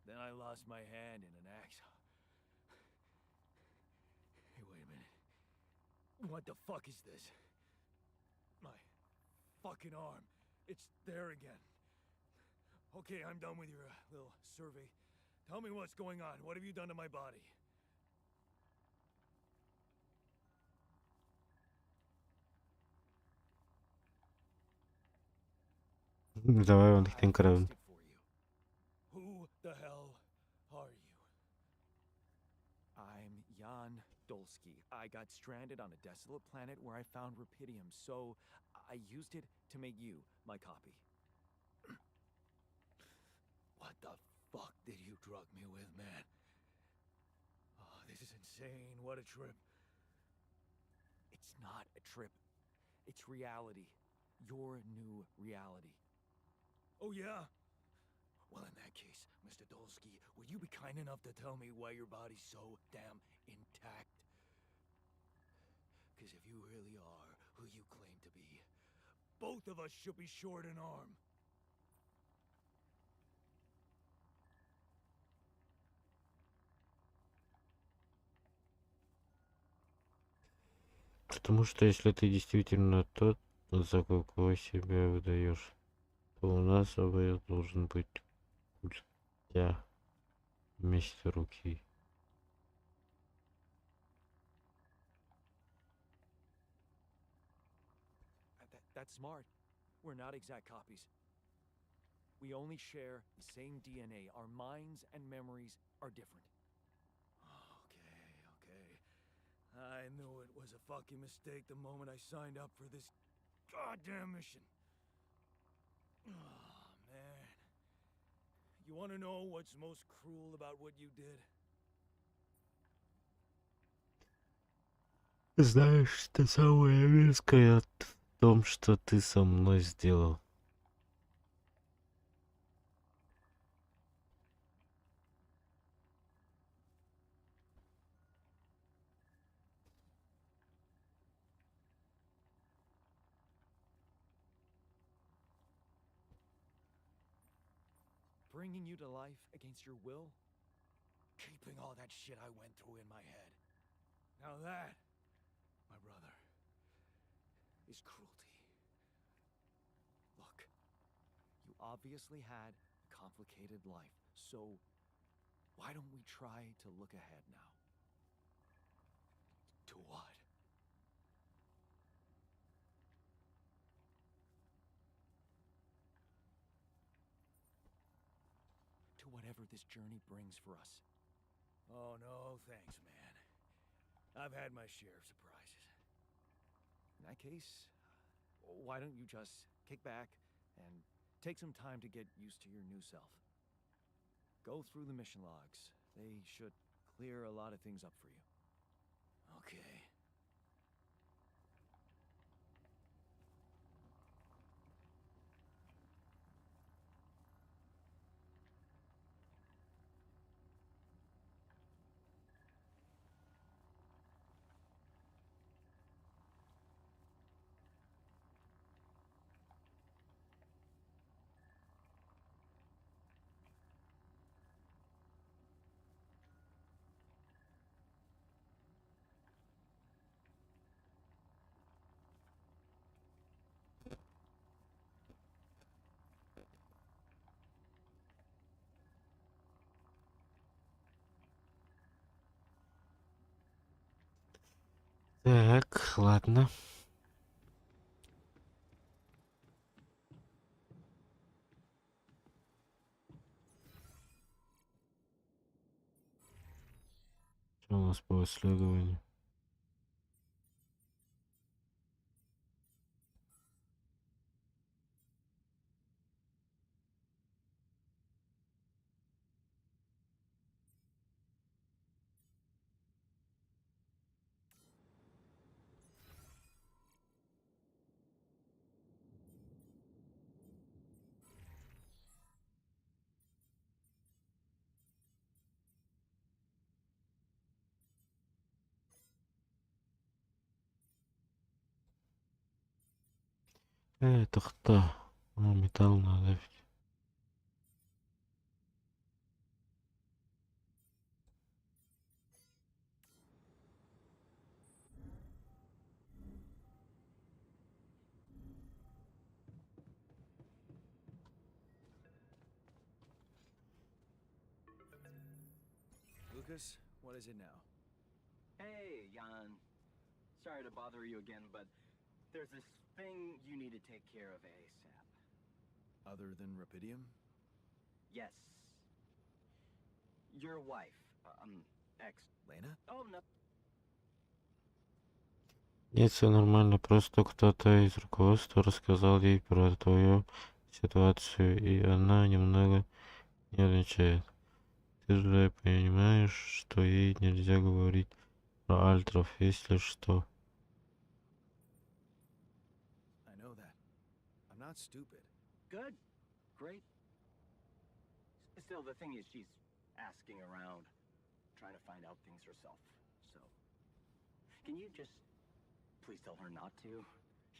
then I lost my hand in an accident. Hey, wait a minute. What the fuck is this? My fucking arm. It's there again. Okay, I'm done with your little survey. Tell me what's going on. What have you done to my body? Давай он I их кран. fixed it for you. Who the hell are you? I'm Jan Dolski. I got stranded on a desolate planet where I found Rapidium, so I used it to make you my copy. What the fuck did you drug me with, man? Oh, this is insane. What a trip. It's not a trip. It's reality. Your new reality. Oh, yeah? Well, in that case, Mr. Dolski, would you be kind enough to tell me why your body's so damn intact? Because if you really are who you claim to be, both of us should be short an arm. Потому что если ты действительно тот, за какого себя выдаешь, то у нас обоих должен быть культя вместо руки. That's smart. We're not exact copies. We only share the same DNA. Our minds and memories are different. Okay, okay. I knew it was a fucking mistake the moment I signed up for this goddamn mission. Oh, man. You want to know what's most cruel about what you did? Знаешь, что самое мерзкое в том, что ты со мной сделал? Bringing you to life against your will? Keeping all that shit I went through in my head. Now that, my brother, is cruelty. obviously had a complicated life, so why don't we try to look ahead now? To what? To whatever this journey brings for us. Oh, no, thanks, man. I've had my share of surprises. In that case, why don't you just kick back and take some time to get used to your new self? Go through the mission logs. They should clear a lot of things up for you. Okay. Так, ладно. Что у нас по исследованию? Это кто? Ну, металл надо. Lucas, what is it now? Hey, Jan. Sorry to bother you again, but there's this thing you need to take care of ASAP. Other than Rapidium? Yes. Your wife, ex. Lena? Oh, no. Нет, все нормально. Просто кто-то из руководства рассказал ей про твою ситуацию, и она немного нервничает. Ты же понимаешь, что ей нельзя говорить про альтров, если что. I know that. I'm not stupid. Good. Great. Still, the thing is, she's asking around, trying to find out things herself. So, can you just please tell her not to?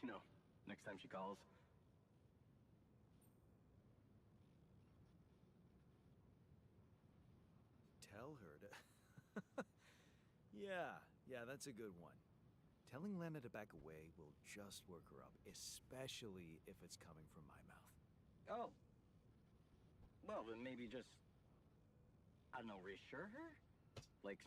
You know, next time she calls. Tell her to. Yeah, that's a good one. Telling Lena to back away will just work her up, especially if it's coming from my mouth. Oh. Well, then maybe just, I don't know, reassure her? Like,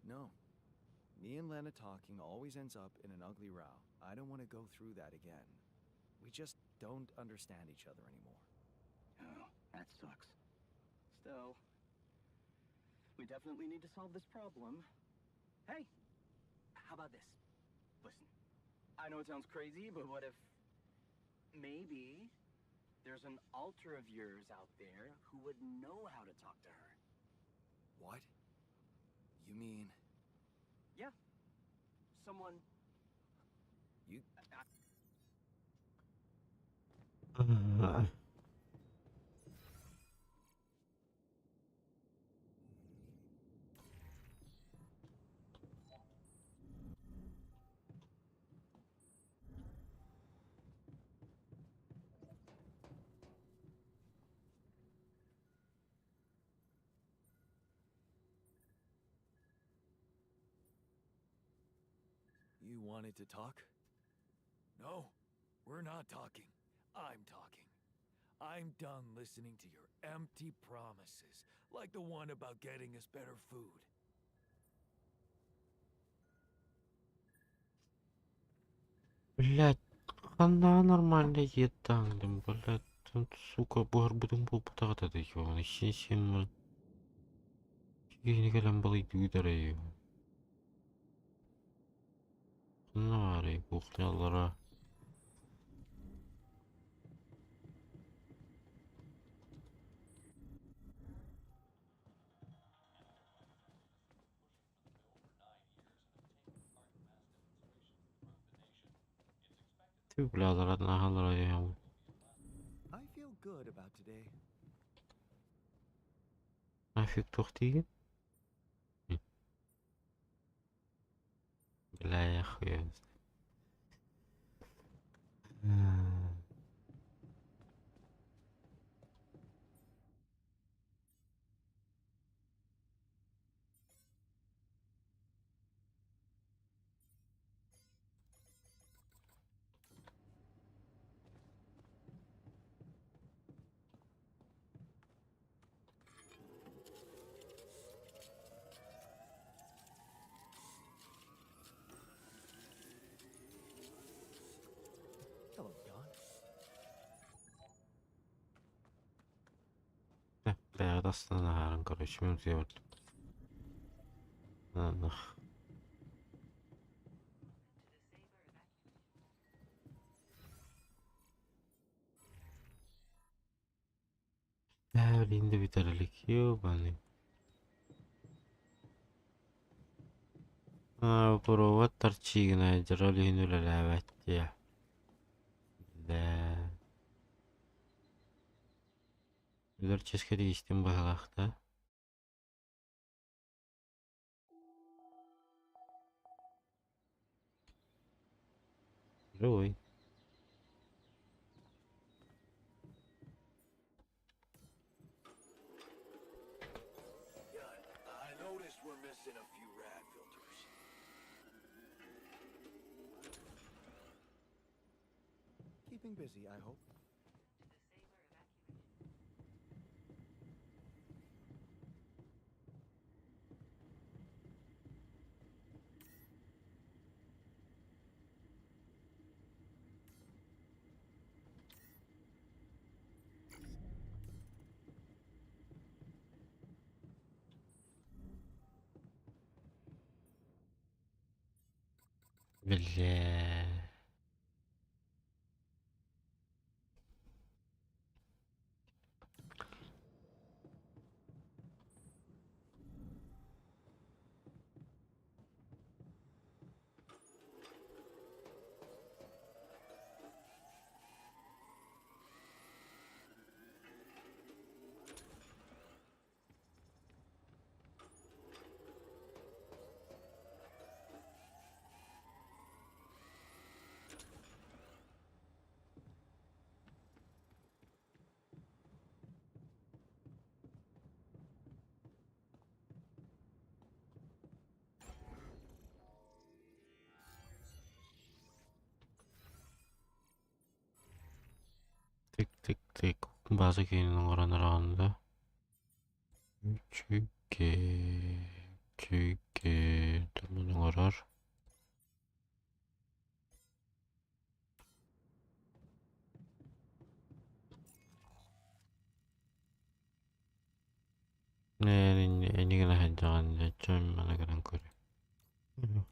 No. Me and Lena talking always ends up in an ugly row. I don't want to go through that again. We just don't understand each other anymore. Oh, that sucks. Still, we definitely need to solve this problem. Hey, how about this? Listen, I know it sounds crazy, but what if maybe there's an alter of yours out there who would know how to talk to her? What? You mean Yeah. Someone. You wanted to talk? No, we're not talking. I'm talking. I'm done listening to your empty promises, like the one about getting us better food. Блядь, хана нормально еттаҥдым, блядь, сука, буһарбытым буолбатах этэ да ёбаный син киһини кэлэн балыйдыы эрэ Ханна баарый кухнялара? Бля, наһаалара I feel good about today. Нафиг туох диигин? Бля, я хуй его знает. Hello, Dawn. Бэҕэт астынан аһааран короче мин утуйа бардым. Нах. Ээ, билигин да бүтэр илик, ёбаный. Аа, провод торчигына дьоро иһин үлэлээбэт диэ. Бээ. Өлөр чиэскэ тигистим быһыылаах да. Живой. Yeah, I noticed we're missing a few rad filters. Keeping busy, I hope. Бля. Тык-тык-тык. База киинин оҥорон араҕан да. Үчүгэй, үчүгэй. Туман оҥорор. Энигин сылдьаҕын дьон маны гынан көр. Гынан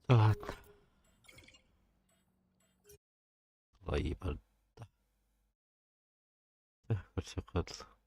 Ладно. Лайы барда. Көрсө.